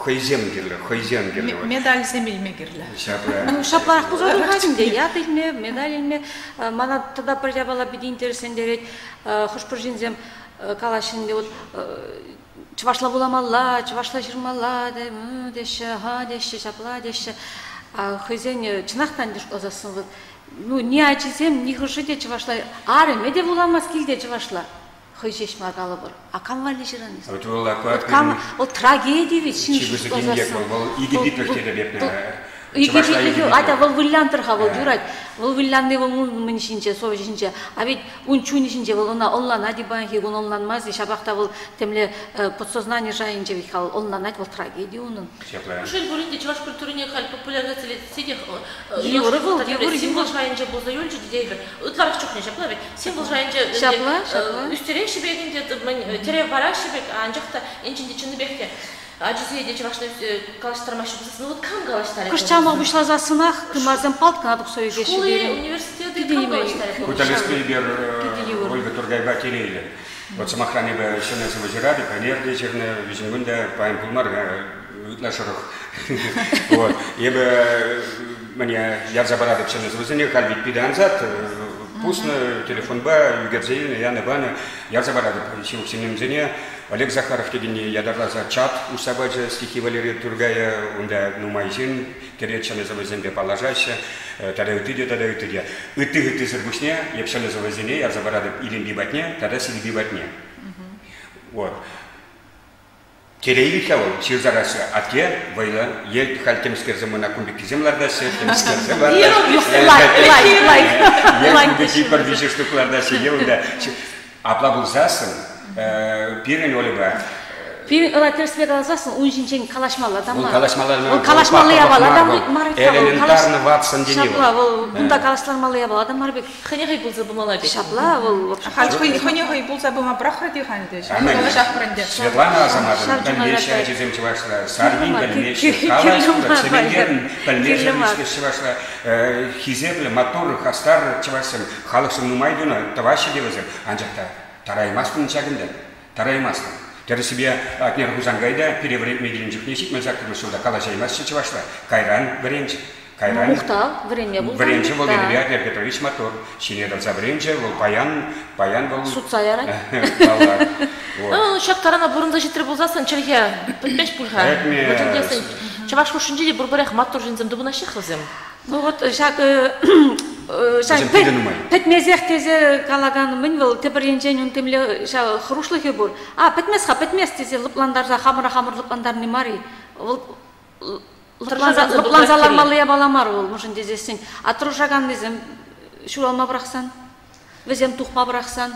хӑйсем кирлӗ, хӑйсем кирлӗ. Медальсем илме кирлӗ. Ҫапла. Ну, ҫапларах пулса тухать ӗнтӗ. Ят илме, медаль илме. Мана тата пӗр япала питӗ интереслентерет. Хӑш-пӗр ҫынсем калаҫҫӗ ӗнтӗ, вот чӑвашла вуламалла, чӑвашла ҫырмалла теҫҫӗ, ха теҫҫӗ, ҫапла теҫҫӗ. А хӑйсен чӑнах та ӗнтӗ шутласассӑн вот, ну, ни ачисем, ни хӑшӗ те чӑвашла, арӑмӗ те вуламасть килте чӑвашла. Хӑй ҫеҫ мар калӑпӑр. А кам валли ҫыран эс? Вот вӑл Вот кам, вӑл трагеди ведь ҫын Чи пысӑк инкек вӑл, вӑл икӗ питлӗх тетӗп эп. Икӗ питлӗх, атя вӑл вылянтӑр-ха, вӑл юрать. Вӑл вылянни вӑл мӗн ҫинче, совеҫ ҫинче. А ведь ун чунӗ ҫинче вӑл ӑна ӑнланать-и паянхи кун ӑнланмасть-и, ҫапах та вӑл темле подсознани шайӗнче ведь-ха вӑл ӑнланать, вӑл трагеди унӑн. Ҫапла. Шел пулин те, чӑваш культурине халь популяризацилесси те йывӑр вӑл, йывӑр, символ шайӗнче пулса юлчӗ тетӗпӗр. Ытларах чухне ҫапла ведь. Символ шайӗнче ҫапла, ҫапла. Ӳстереҫҫӗ пек ӗнтӗ, тӗрев параҫҫӗ пек, анчах та енчен те чӑннипех те ачисене те чӑвашла калаҫтармаҫҫӗ пулсассӑн, ну вот кам калаҫтарать? Кӑшт пуҫласассӑнах тымарсем палт кӑна тухса ӳкеҫҫӗ. Шкулы, университеты кам калаҫтарать? Ку тӗлӗшпе эпир Ольга Тургайпа телейлӗ. Вот сӑмахран эпӗ ҫӗнӗ сӑвӑ ҫыратӑп, ӗнер те ҫырнӑ, виҫӗм кун та паян пулмар, ытла шӑрӑх. Вот. Эпӗ мӗне ярса паратӑп ҫӗнӗ сӑвӑсене, халь ведь питӗ ансат, пуснӑ телефонпа ӳкерсе илнӗ, янӑ панӑ, ярса паратӑп ҫывӑх ҫыннӑмсене. Олег Захаров текенни ятарласа чат уҫса пачӗ стихи Валерия Тургая, унта нумай ҫын кӗрет, ҫӗнӗ сӑвӑсемпе паллашаҫҫӗ, тата ытти те, тата ытти те. Ытти-ыттисӗр пуҫне эп ҫӗнӗ сӑвӑсене ярса паратӑп Илемпи патне тата Силпи патне. Вот. Телейлӗ-ха вӑл, ҫырса каҫҫӗ. Атте вӑйлӑ, е халь темскерсем мана кун пеккисем лартаҫҫӗ, темскерсем лартаҫҫӗ. Е кун пекки пӗр виҫӗ штук лартаҫҫӗ, е унта. Апла пулсассӑн, пирӗн Ольӑпа Пирӗн ӑна тӗрӗсме каласассӑн ун ҫинчен калаҫмалла та мар. Вӑл калаҫмалла Вӑл калаҫмалли япала та мар. Элементарно Ватсон тени Ҫапла, вӑл кунта калаҫлармалли япала та мар пек. Хӑйне хӑй пулса пымалла пек. Ҫапла, вӑл Хӑйне хӑй пулса пыма пӑрахрӗ-те-ха ӗнтӗ. Калаҫатпӑр ӗнтӗ. Светлана Асаматӑн пӗлмеҫҫӗ ачисем чӑвашла, Сарпин пӗлмеҫҫӗ, калаҫуллӑ, Чементерӗн пӗлмесӗр ӳснӗ чӑвашла. Хисеплӗ, маттур, хастар чӑвашсем халӑхшӑн нумай тунӑ, тӑваҫҫӗ те вӗсем. Анчах та тараймастӑн ҫакӑнта, тараймастӑн. Тӗрӗссипе Атнер Хусанкай та пире вӗрентме килнӗ чухне 78-мӗш ҫулта калаҫаймастчӗ чӑвашла. Кайран вӗренчӗ. Кайран Мухтав, вӗренме пултарнӑ. Вӗренчӗ вӑл енӗпе Атнер Петрович маттур. Ҫине тӑрса вӗренчӗ, вӑл паян, паян вӑл... Сутса ярать. Паллах. Ну, ҫак тарана пурӑнса ҫитрӗ пулсассӑн чӗлхе пӗтмест пуль-ха. Пӗтмест. Чӑваш хушшинче те пурпӗрех маттур ҫынсем тупӑнаҫҫех вӗсем. Ну вот ҫак ҫак пӗтмесех тесе калакан мӗн вӑл тепӗр енчен ун темле ҫав хӑрушлӑхӗ пур. А пӗтмест-ха, пӗтмест тесе лӑплантарса хамӑра хамӑр лӑплантарни мар-и? Вӑл Лӑпланса лармалли япала мар вӑл, мӗншӗн тесессӗн. А тӑрӑшаканнисем ҫуралма пӑрахсан, вӗсем тухма пӑрахсан,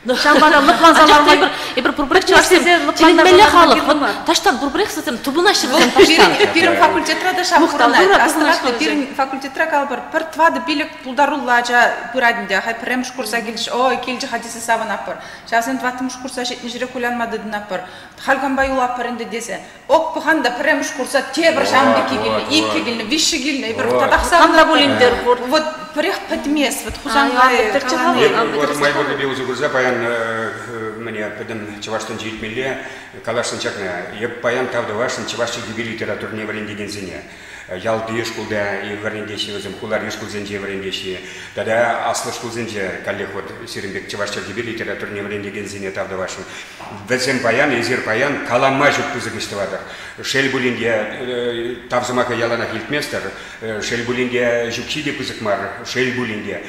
Ҫавӑнпа та лӑпланса ларма Эпир пурпӗрех чӑвашсем тӗлӗнмелле халӑх. Таҫтан пурпӗрех вӗсем тупӑнаҫҫӗ вӗсем таҫтан. Пирӗн факультетра та ҫав пурӑнать. Астӑватӑп, пирӗн факультетра калӑпӑр, пӗр тӑватӑ-пилӗк пултаруллӑ ача пырать ӗнтӗ. Хай пӗрремӗш курса килчӗ, ой, килчӗ-ха тесе савӑнатпӑр. Ҫавсем тӑваттӑмӗш курса ҫитнӗ ҫӗре кулянма тытӑнатпӑр. Халь кампа юлатпӑр ӗнтӗ тесе. Ок, пӑхан та пӗрремӗш курса тепӗр ҫавӑн пекки килнӗ, иккӗ килнӗ, виҫҫӗ килнӗ, эпир татах Кам та пулин тӗр пур. Вот пӗрех пӗтмест, вот Хусанкай Вот май пуррипе усӑ курса паян мӗне пӗтӗм чӑваш тӗнчи илтмелле каласшӑн ҫакна. Эп паян тав тӑвасшӑн чӑваш чӗлхипе литературине вӗрентекенсене. Ялти шкулта вӗрентеҫҫӗ вӗсем, хулари шкулсенче вӗрентеҫҫӗ. Тата аслӑ шкулсенче каллех вот сирӗн пек чӑваш чӗлхипе литературине вӗрентекенсене тав тӑвасшӑн. Вӗсем паян, эсир паян калама ҫук пысӑк ӗҫ тӑватӑр. Шел пулин те, тав сӑмахӗ яланах илтместӗр. Шел пулин те, ҫукҫи те пысӑк мар. Шел пулин те,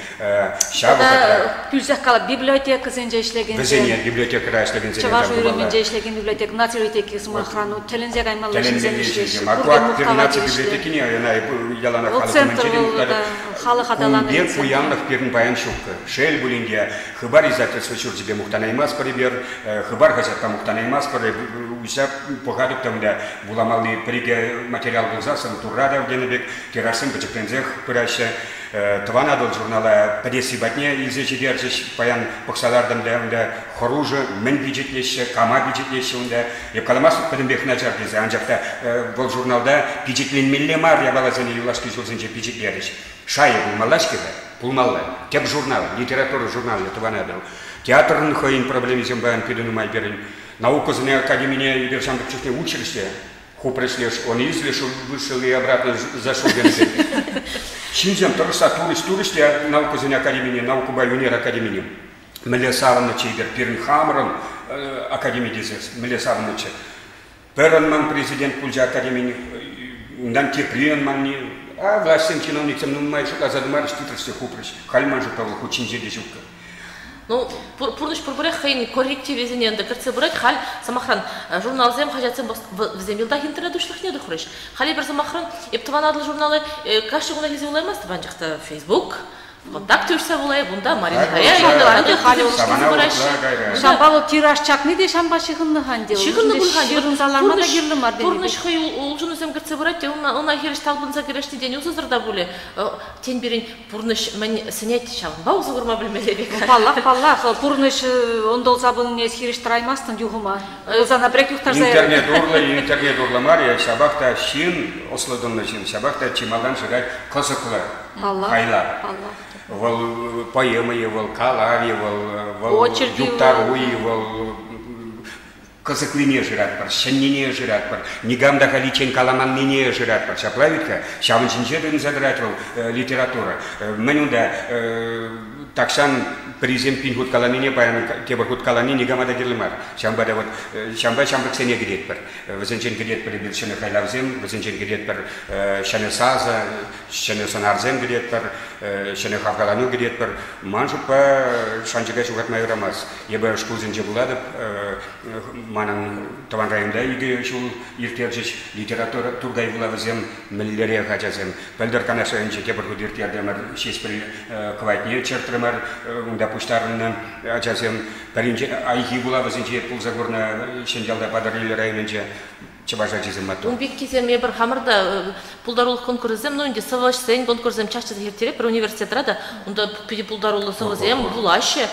ҫав вӑхӑтра... Пӳлсех калап, библиотекӑсенче ӗҫлекенсем. Вӗсене библиотекӑра ӗҫлекенсене Чӑваш уйрӑмӗнче ӗҫлекен библиотека, наци библиотеки сӑмахран, ну, тӗлӗнсе каймалла ҫынсем ӗҫлеҫҫӗ. Пурте мухтава наци библиотекине ӑна яланах халӑх центр вӑл халӑх аталанӑвӗн Кун пек пуянлӑх пирӗн паян ҫук. Шел пулин те, Хыпар издательство ҫурчӗпе мухтанаймастпӑр эпир, Хыпар хаҫатпа мухтанаймастпӑр. Уҫса пӑхатӑп та унта вуламалли пӗр-икӗ материал пулсассӑн турра та тенӗ пек тиражсем пӗчӗкленсех пыраҫҫӗ. Тӑван Атӑл журнала пӗтесси патне илсе ҫитерчӗҫ. Паян пӑхса лартӑм та унта хӑрушӑ мӗн пичетлеҫҫӗ, кама пичетлеҫҫӗ унта. Эп каламастӑп пӗтӗмпех начар тесе, анчах та вӑл журналта пичетленмелле мар япаласене юлашки ҫулсенче пичетлерӗҫ. Шайӗ пулмалла-ҫке-ха, пулмалла. Тӗп журнал, литература журналӗ Тӑван Атӑл. Театрӑн хӑйӗн проблемисем паян питӗ нумай пирӗн. Наукӑсене академине эпир ҫамрӑк чухне училище хупрӗҫ леш, он из лешу вышел и обратно зашел тенӗ Ҫынсем тӑрӑшса турӗҫ-турӗҫ те наукӑсен академине, наукӑпа ӳнер академине. Мӗнле савӑннӑччӗ эпир, пирӗн хамӑрӑн академи тесе мӗнле савӑннӑччӗ. Пӗр ӑнман президент пулчӗ академин, унтан тепри ӑнманни. А влаҫсем, чиновниксем нумай шутласа тӑмарӗҫ, тытрӗҫ те хупрӗҫ. Халь ман шутпа вӑл хут ҫинче те ҫуккӑ. Ну, пурнӑҫ пурпӗрех хӑйӗн коррективӗсене ӗнтӗ кӗртсе пырать. Халь, сӑмахран, журналсем, хаҫатсем вӗсем йӑлтах интернет уҫлӑхне тухрӗҫ. Халь эпир, сӑмахран, эп Тӑван Атӑл журнала кашни кунах илсе вулаймастӑп, анчах та Facebook, ВКонтакте уҫса вулайӑп, унта Марина Кая Ҫампа вӑл тираж чакни те ҫампа ҫыхӑннӑ-ха ӗнтӗ. Ҫыхӑннӑ пуль-ха. Ҫырӑнса ларма та кирлӗ мар тенӗ Пурнӑҫ хӑй улшӑнусем кӗртсе пырать те, ӑна хирӗҫ талпӑнса кӗрешни тен усӑсӑр та пулӗ. Тен, пирӗн пурнӑҫ мӗн сӗнет, ҫавӑнпа усӑ курма пӗлмелле пек. Паллах, паллах. Пурнӑҫ ӑнтӑлса пынине эс хирӗҫ тӑраймастӑн юхӑма. Сана пӗрех юхтарса Интернет урлӑ, интернет урлӑ мар, ҫапах та ҫын, ӑслӑ-тӑнлӑ ҫын, ҫапах та чи малтан шырать кӑсӑклӑ хайлав. Вӑл поэма-и вӑл, калав-и вӑл, вӑл юптару-и вӑл, кӑсӑклине шыратпӑр, ҫӗннине шыратпӑр, никам та халиччен каламаннине шыратпӑр. Ҫапла вӗт-ха, ҫавӑн ҫинче тытӑнса тӑрать вӑл литература. Мӗн унта тахҫан пӗрисем пин хут каланине паян тепӗр хут калани никама та кирлӗ мар. Ҫавӑнпа та вот ҫавӑнпа ҫамрӑксене кӗтетпӗр. Вӗсенчен кӗтетпӗр эпир ҫӗнӗ хайлавсем, вӗсенчен кӗтетпӗр ҫӗнӗ сасӑ, ҫӗнӗ сӑнарсем кӗтетпӗр, ҫӗнӗ хавхалану кӗтетпӗр. Ман шутпа, шанчӑка ҫухатма юрамасть. Эпӗ шкулсенче пулатӑп, манӑн тӑван районта икӗ ҫул ирттерчӗҫ литература Туркай вулавӗсем мӗнлерех ачасем. Пӗлтӗр Канаш районӗнче тепӗр хут ирттертӗмӗр, Ҫеҫпӗл кӑвайтне чӗртрӗмӗр, унта пуҫтарӑннӑ ачасем. Пӗринче Айхи вулавӗсенче пулса курнӑ Ҫӗньялта Патӑрьел районӗнче. Чӑваш ачисем маттур. Ун пеккисем эпир хамӑр та пултарулӑх конкурсӗсем, ну ӗнтӗ сӑвӑҫсен конкурсӗсем час-часах ирттеретпӗр университетра та. Унта питӗ пултаруллӑ сӑвӑсем вулаҫҫӗ.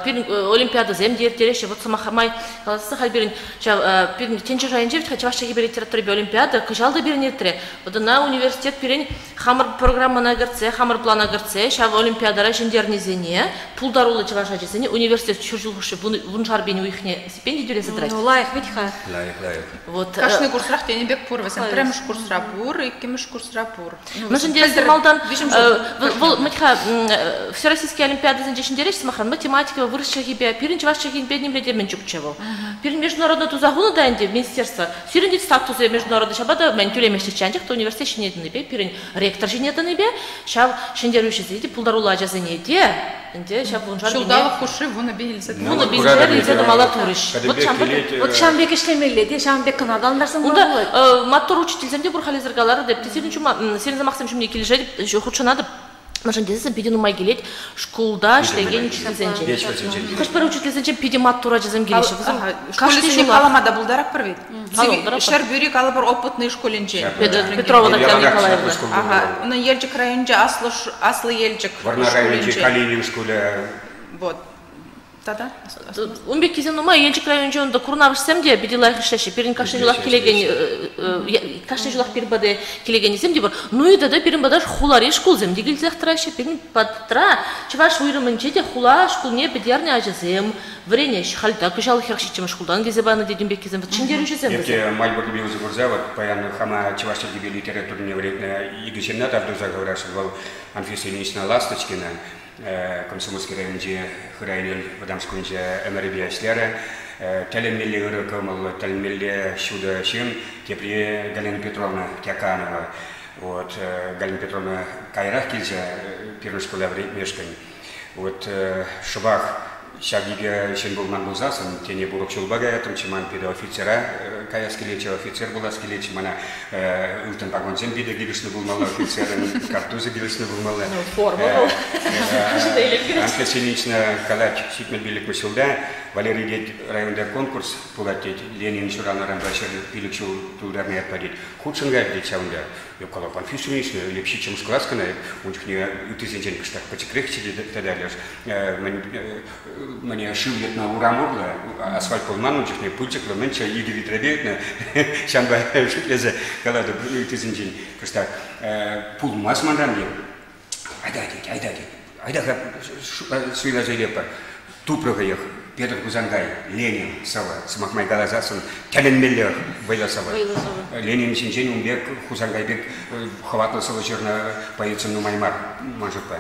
Пирӗн олимпиадӑсем те ирттереҫҫӗ. Вот сӑмах май каласса халь пирӗн ҫав пирӗн тӗнче шайӗнче вӗт-ха чӑваш чӗлхипе литературипе олимпиада кӑҫал та пирӗн иртрӗ. Вот ӑна университет пирӗн хамӑр программӑна кӗртсе, хамӑр плана кӗртсе ҫав олимпиадӑра ҫӗнтернисене, пултаруллӑ чӑваш ачисене университет ҫур ҫул хушши вуншар пин уйӑхне стипенди тӳлесе тӑрать. Ну, лайӑх вӗт-ха. Лайӑх, лайӑх. Вот. Кашни курсрах тенӗ пек пур вӗсем. Пӗрремӗш курсра пур, иккӗмӗш курсра пур. Мӗншӗн тесен малтан вӑл мӗт-ха Всероссийский олимпиадӑсенче ҫӗнтереҫ сӑмахран математика, вырӑс чӗлхипе, пирӗн чӑваш чӗлхипе нимле те мӗн ҫукчӗ вӑл. Пирӗн международный туса хунӑ та ӗнтӗ министерство. Сирӗн те статусӗ международный ҫапа та мӗн тӳлемеҫҫӗ анчах та университет ҫине тӑнипе, пирӗн ректор ҫине тӑнипе ҫав ҫӗнтерӳҫӗсене те, пултаруллӑ ачасене те ӗнтӗ ҫав вуншар Ҫулталӑк хушши 10,000 илсе 10,000 илсе тӑмалла турӗҫ. Вот ҫавӑн пек ӗҫлемелле те, ҫавӑн пек кӑна аталантармалла. Ӑнлантарсан Унта маттур учительсем те пур халӗ каларӑр теп. Сирӗн ҫума, сирӗн сӑмахсем ҫумне килӗшетӗп, хутшӑнатӑп. Мӗншӗн тесен питӗ нумай килет шкулта ӗҫлекен учительсенчен. Хӑш-пӗр учительсенчен питӗ маттур ачасем килеҫҫӗ. Вӗсем кашни ҫулах калама та пултаратпӑр вӗт. Ҫӗрпӳри калӑпӑр опытный шкулӗнче. Петрова Татьяна Николаевна. Ага, унӑн Елчӗк районӗнче Аслӑ Аслӑ Елчӗк Вӑрнар районӗнчи Калинин шкулӗ. Вот. Тата? Ун пеккисем нумай. Елчӗк районӗнче унта Курнавӑшсем те питӗ лайӑх ӗҫлеҫҫӗ. Пирӗн кашни ҫулах килекен, кашни ҫулах пирӗн пата килекеннисем те пур. Ну и тата пирӗн пата хулари шкулсем те килсех тӑраҫҫӗ. Пирӗн патра чӑваш уйрӑмӗнче те хула шкулне пӗтернӗ ачасем вӗренеҫҫӗ. Халь та кӑҫал 47-мӗш шкултан килсе панӑ тет ун пеккисем. Ҫӗнтерӳҫӗсем вӗсем. Эпӗ май пуррипе усӑ курса вот паян хама чӑваш чӗлхипе литературине вӗрентнӗ икӗ ҫынна тав туса хӑварасшӑн. Вӑл Анфиса Ильинична Ласточкина, Комсомольски районӗнчи Хырай вӑтам шкулӗнче ӗмӗрӗпе ӗҫлерӗ. Тӗлӗнмелле ырӑ кӑмӑллӑ, тӗлӗнмелле ҫутӑ ҫын. Тепри Галина Петровна Тяканова. Вот Галина Петровна каярах килчӗ пирӗн шкула вӗрентмешкӗн. Вот шӑпах ҫак икӗ ҫын пулман пулсассӑн, тени урӑх ҫулпа каяттӑмччӗ ман питӗ офицера каяс килетчӗ, офицер пулас килетчӗ мана. Ылтӑн погонсем питӗ килӗшнӗ пулмалла офицерӑн, карттусӗ килӗшнӗ пулмалла. Форма вӑл. Анфиса Ильинична калать, 75-мӗш ҫулта Валерий тет районта конкурс пулать тет, Ленин ҫуралнӑранпа 105 ҫул тултарнӑ ятпа тет. Хутшӑнкать тет ҫавӑнта. Калап, Анфиса Ильинична, эп ҫиччӗмӗш класс кӑна, ун чухне ыттисенчен кӑштах пӗчӗкрехчӗ те тата леш мӗне шыв йӑтнӑ урам урлӑ асфальт пулман ун чухне пылчӑклӑ мӗнччӗ икӗ витрепе йӑтнӑ ҫавӑнпа шӳтлесе калатӑп ыттисенчен кӑштах пулмасть манран тет айта тет айта тет айта-ха суйласа илетпӗр тупрӑ хӑех Петр Хусанкай Ленин сӑвӑ сӑмах май каласассӑн тӗлӗнмелле вӑйлӑ сӑвӑ Ленин ҫинчен ун пек Хусанкай пек хӑватлӑ сӑвӑ ҫырнӑ поэтсем нумай мар ман шутпа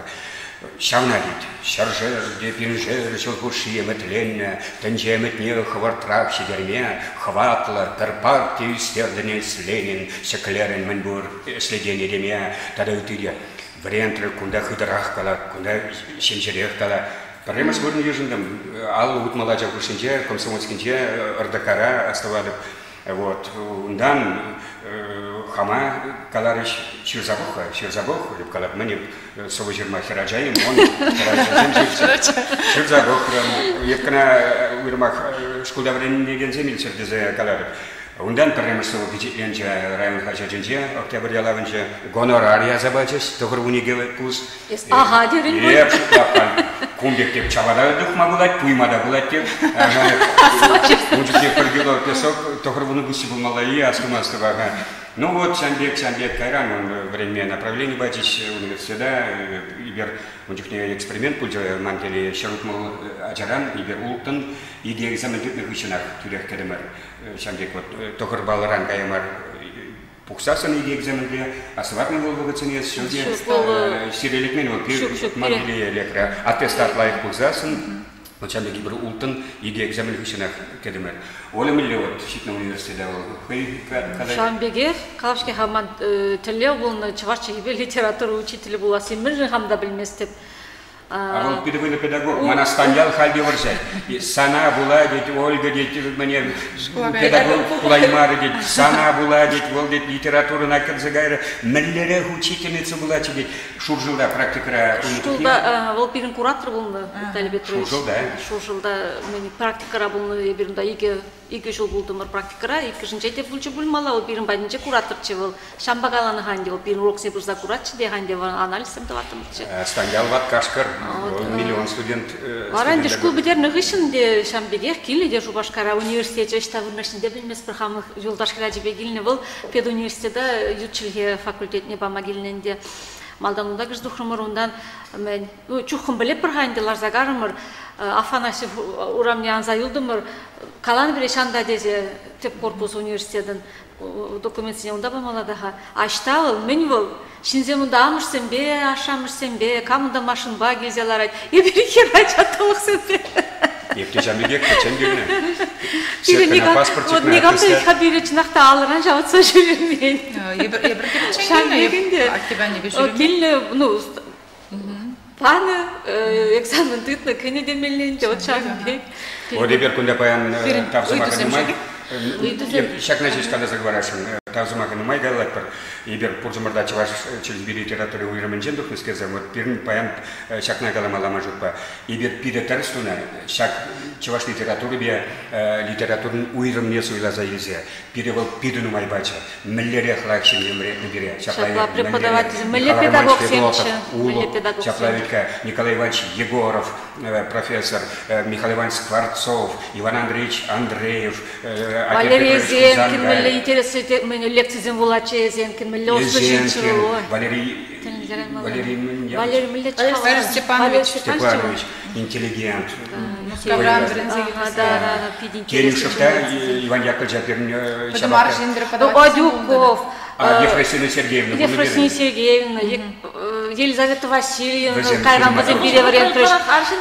Ҫавна тет, ҫӗршер те пиншер ҫул хушши ӗмӗтленнӗ, тӗнче ӗмӗтне хӑвӑртрах ҫитерме хӑватлӑ пӗр парти ӳстертӗн эс, Ленин, ҫӗклерӗн мӗнпур ӗҫлекен этеме тата ытти те. Вӗрентрӗ, кунта хытӑрах кала, кунта ҫемҫерех кала. Пӗрремӗш вырӑн йышӑнтӑм. 50-60 ача хушшинче Комсомольскинче РДКра астӑватӑп. Вот. Унтан хама каларӗҫ, ҫырса пӑх-ха, ҫырса пӑх. Эп калап, мӗн эп сӑвӑ ҫырма хӗрача-им, он хӗрачасем ҫырчӗ. Ҫырса пӑхрӑм. Эп кӑна уйрӑмах шкулта вӗренекенсем илччӗр тесе каларӗ. Унтан пӗрремӗш сӑвӑ пичетленчӗ район хаҫачӗнче, Октябрь ялавӗнче. Гонорар ярса пачӗҫ, 92 пус. Эс аха терӗн пуль. Эп шутлап кун пек теп чапа та тухма пулать, пуйма та пулать теп. Ун чухне пӗр кило песок 90 пусси пулмалла-и, астумастӑп аха. Ну вот, ҫан пек, ҫан пек кайран он вӗренме направлени пачӗҫ университета. Эпир ун чухне эксперимент пулчӗ ман телее 160 ачаран эпир улттӑн икӗ экзамен тытнӑ хыҫҫӑнах тӳрех кӗтӗмӗр. Ҫан пек вот тӑхӑр баллран кая мар пухсассӑн икӗ экзаменпе астӑватнӑ вӑл вӑхӑтсене ҫӳлте сире лекмен вӑл ман телее лекрӗ аттестат лайӑх пулсассӑн вот ҫав пек эпир улттӑн икӗ экзамен хыҫҫӑнах кӗтӗмӗр. Оля мӗнле вот ҫитнӗ университета вӑл хӑй калать? Ҫавӑн пекех калав-ҫке-ха ман тӗллев пулнӑ чӑваш чӗлхипе литература учителӗ пуласси мӗншӗн хам та пӗлместӗп. А вӑл питӗ вӑйлӑ педагог. Мана Станьял халь те вӑрҫать. Сана пула, тет, Ольга, тет, мне педагог пулаймарӗ, тет, сана пула, тет, вӑл, тет, литературӑна кӗрсе кайрӗ. Мӗнлерех учительница пулатчӗ, тет, Шуршӑлта практикӑра пулнӑ чухне. Шкулта вӑл пирӗн куратор пулнӑ, Виталий Петрович. Шуршӑлта. Шуршӑлта практикӑра пулнӑ эпир унта икӗ Икӗ ҫул пултӑмӑр практикӑра, иккӗшӗнче те пулчӗ пулмалла, вӑл пирӗн патӗнче куратӑрччӗ вӑл. Ҫампа каланӑ-ха ӗнтӗ вӑл, пирӗн уроксене пырса куратчӗ те-ха ӗнтӗ вӑл, анализсем тӑваттӑмӑрччӗ. Станьял ват кашкӑр, вӑл миллион студент. Вара ӗнтӗ шкул пӗтернӗ хыҫҫӑн те ҫавӑн пекех килнӗ те Шупашкара университечӗ ӑҫта вырнаҫнине те пӗлместпӗр, хамӑр юлташ хӗрачипе килнӗ вӑл педуниверситета ют чӗлхе факультетне пама килнӗ ӗнтӗ. Малтан унта кӗрсе тухрӑмӑр, унтан мӗн, ну, чуххӑм пӗлетпӗр-ха ӗнтӗ, ларса карӑмӑр. Афанасьев урамне анса юлтӑмӑр. Каланӑ пире ҫанта тесе тӗп корпус университетӑн документсене унта памалла та-ха. Аҫта вӑл, мӗн вӑл? Ҫынсем унта амӑшсемпе, ашшӗ-амӑшсемпе, кам унта машинпа килсе ларать. Эпир хӗрача тӑлӑхсемпе. Эп те ҫав пекех пӗччен килнӗ. Пире никам, вот никам та их пире чӑнах та алӑран ҫавӑтса ҫӳремен. Эпир те пӗччен килнӗ. Аттепе-аннепе ҫӳремен. Килнӗ, ну, панӑ, экзамен тытнӑ, кӗнӗ темелле ӗнтӗ, вот ҫакӑн пек. Вот эпир кунта паян тав сӑмахӗ нумай. Ыйтусем Ҫакна ҫеҫ каласа хӑварасшӑн. Тав сӑмахӗ нумай калатпӑр. Эпир пурсӑмӑр та чӑваш чӗлхипе литература уйрӑмӗнчен тухнӑскерсем, вот пирӗн паян ҫакна каламалла ман шутпа. Эпир питӗ тӗрӗс тунӑ ҫак чӑваш литературипе литературӑн уйрӑмне суйласа илсе. Пире вӑл питӗ нумай пачӗ. Мӗнлерех лайӑх ҫынсем вӗрентнӗ пире. Ҫапла преподавательсем, мӗнле педагогсемччӗ? Мӗнле педагогсем? Ҫапла вӗт-ха Николай Иванович Егоров профессор, Михаил Иванович Скворцов, Иван Андреевич Андреев, Валерий Эзенкин, мӗнле интереслӗ лекцисем вулатчӗ Эзенкин, мӗнле ӑслӑ ҫынччӗ вӑл. Валерий Валерий Валерий Валерий Степанович. Степанович, интеллигент. Мускавран вӗренсе килнӗ. Келюшев та Иван Яковлевича пирӗн Пӗтӗм арҫын преподавательсем Одюков, Ефросинья Сергеевна. Ефросинья Сергеевна, Елизавета Васильевна, кайран вӗсем пире вӗрентрӗҫ.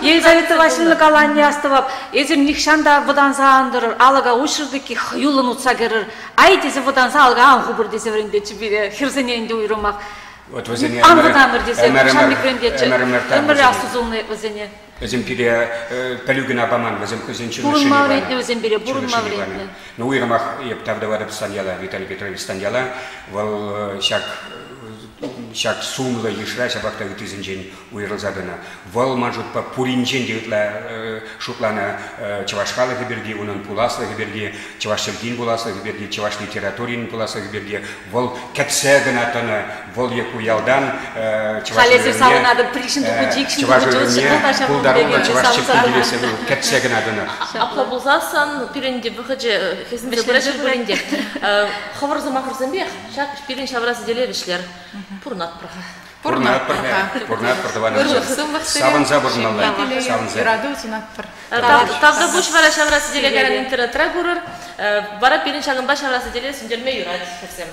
Елизавета Васильевна каланине астӑвап. Эсир нихҫан та вӑтанса ан тӑрӑр, алӑка уҫрӑр-тӑк хӑюллӑн утса кӗрӗр. Ай тесе вӑтанса алӑка ан хупӑр тесе вӗрентетчӗ пире, хӗрсене ӗнтӗ уйрӑмах. Вот вӗсене ан вӑтанӑр тесе ҫав пек вӗрентетчӗ. Ӗмӗр астусулнӑ вӗсене. Вӗсем пире пӗлӳ кӑна паман, вӗсем хӑйсен чун Пурӑнма вӗрентнӗ вӗсем пире, пурӑнма вӗрентнӗ. Ну, уйрӑмах эп тав тӑватӑп Станьяла, Виталий Петрович Станьяла. Вӑл ҫак ҫак сумлӑ йышра ҫапах та ыттисенчен уйрӑлса тӑнӑ. Вӑл, ман шутпа, пуринчен те ытла шутланӑ чӑваш халӑхӗ пирки, унӑн пуласлӑхӗ пирки, чӑваш чӗлхин пуласлӑхӗ пирки, чӑваш литературин пуласлӑхӗ пирки. Вӑл кӗтсе кӑна тӑнӑ. Вӑл е ку ялтан чӑваш Халь эсир савӑнатӑр, пӗришӗн тухӑнчӗ, икшӗн чӑваш тухӑнчӗ, ыррине пултаруллӑ чӑваш чӗлхи килессе кӗтсе кӑна тӑнӑ. Апла пулсассӑн пирӗн те вӑхӑчӗ хӗсӗнсе пыраҫҫӗ пулин те хӑвӑр сӑмахӑрсемпех ҫак пирӗн ҫавра сӗтеле вӗҫлер. Пурӑнатпӑр-ха. Пурӑнатпӑр-ха. Пурӑнатпӑр тӑванӑмсем. Ырлӑх-сывлӑх сире. Савӑнса пурӑнмалла. Савӑнса. Юрату сунатпӑр. Тавтапуҫ вара ҫавра сӗтеле кайран интернетра курӑр. Вара пирӗн ҫакӑнпа ҫавра сӗтеле сӳнтерме юрать, хӗрсем.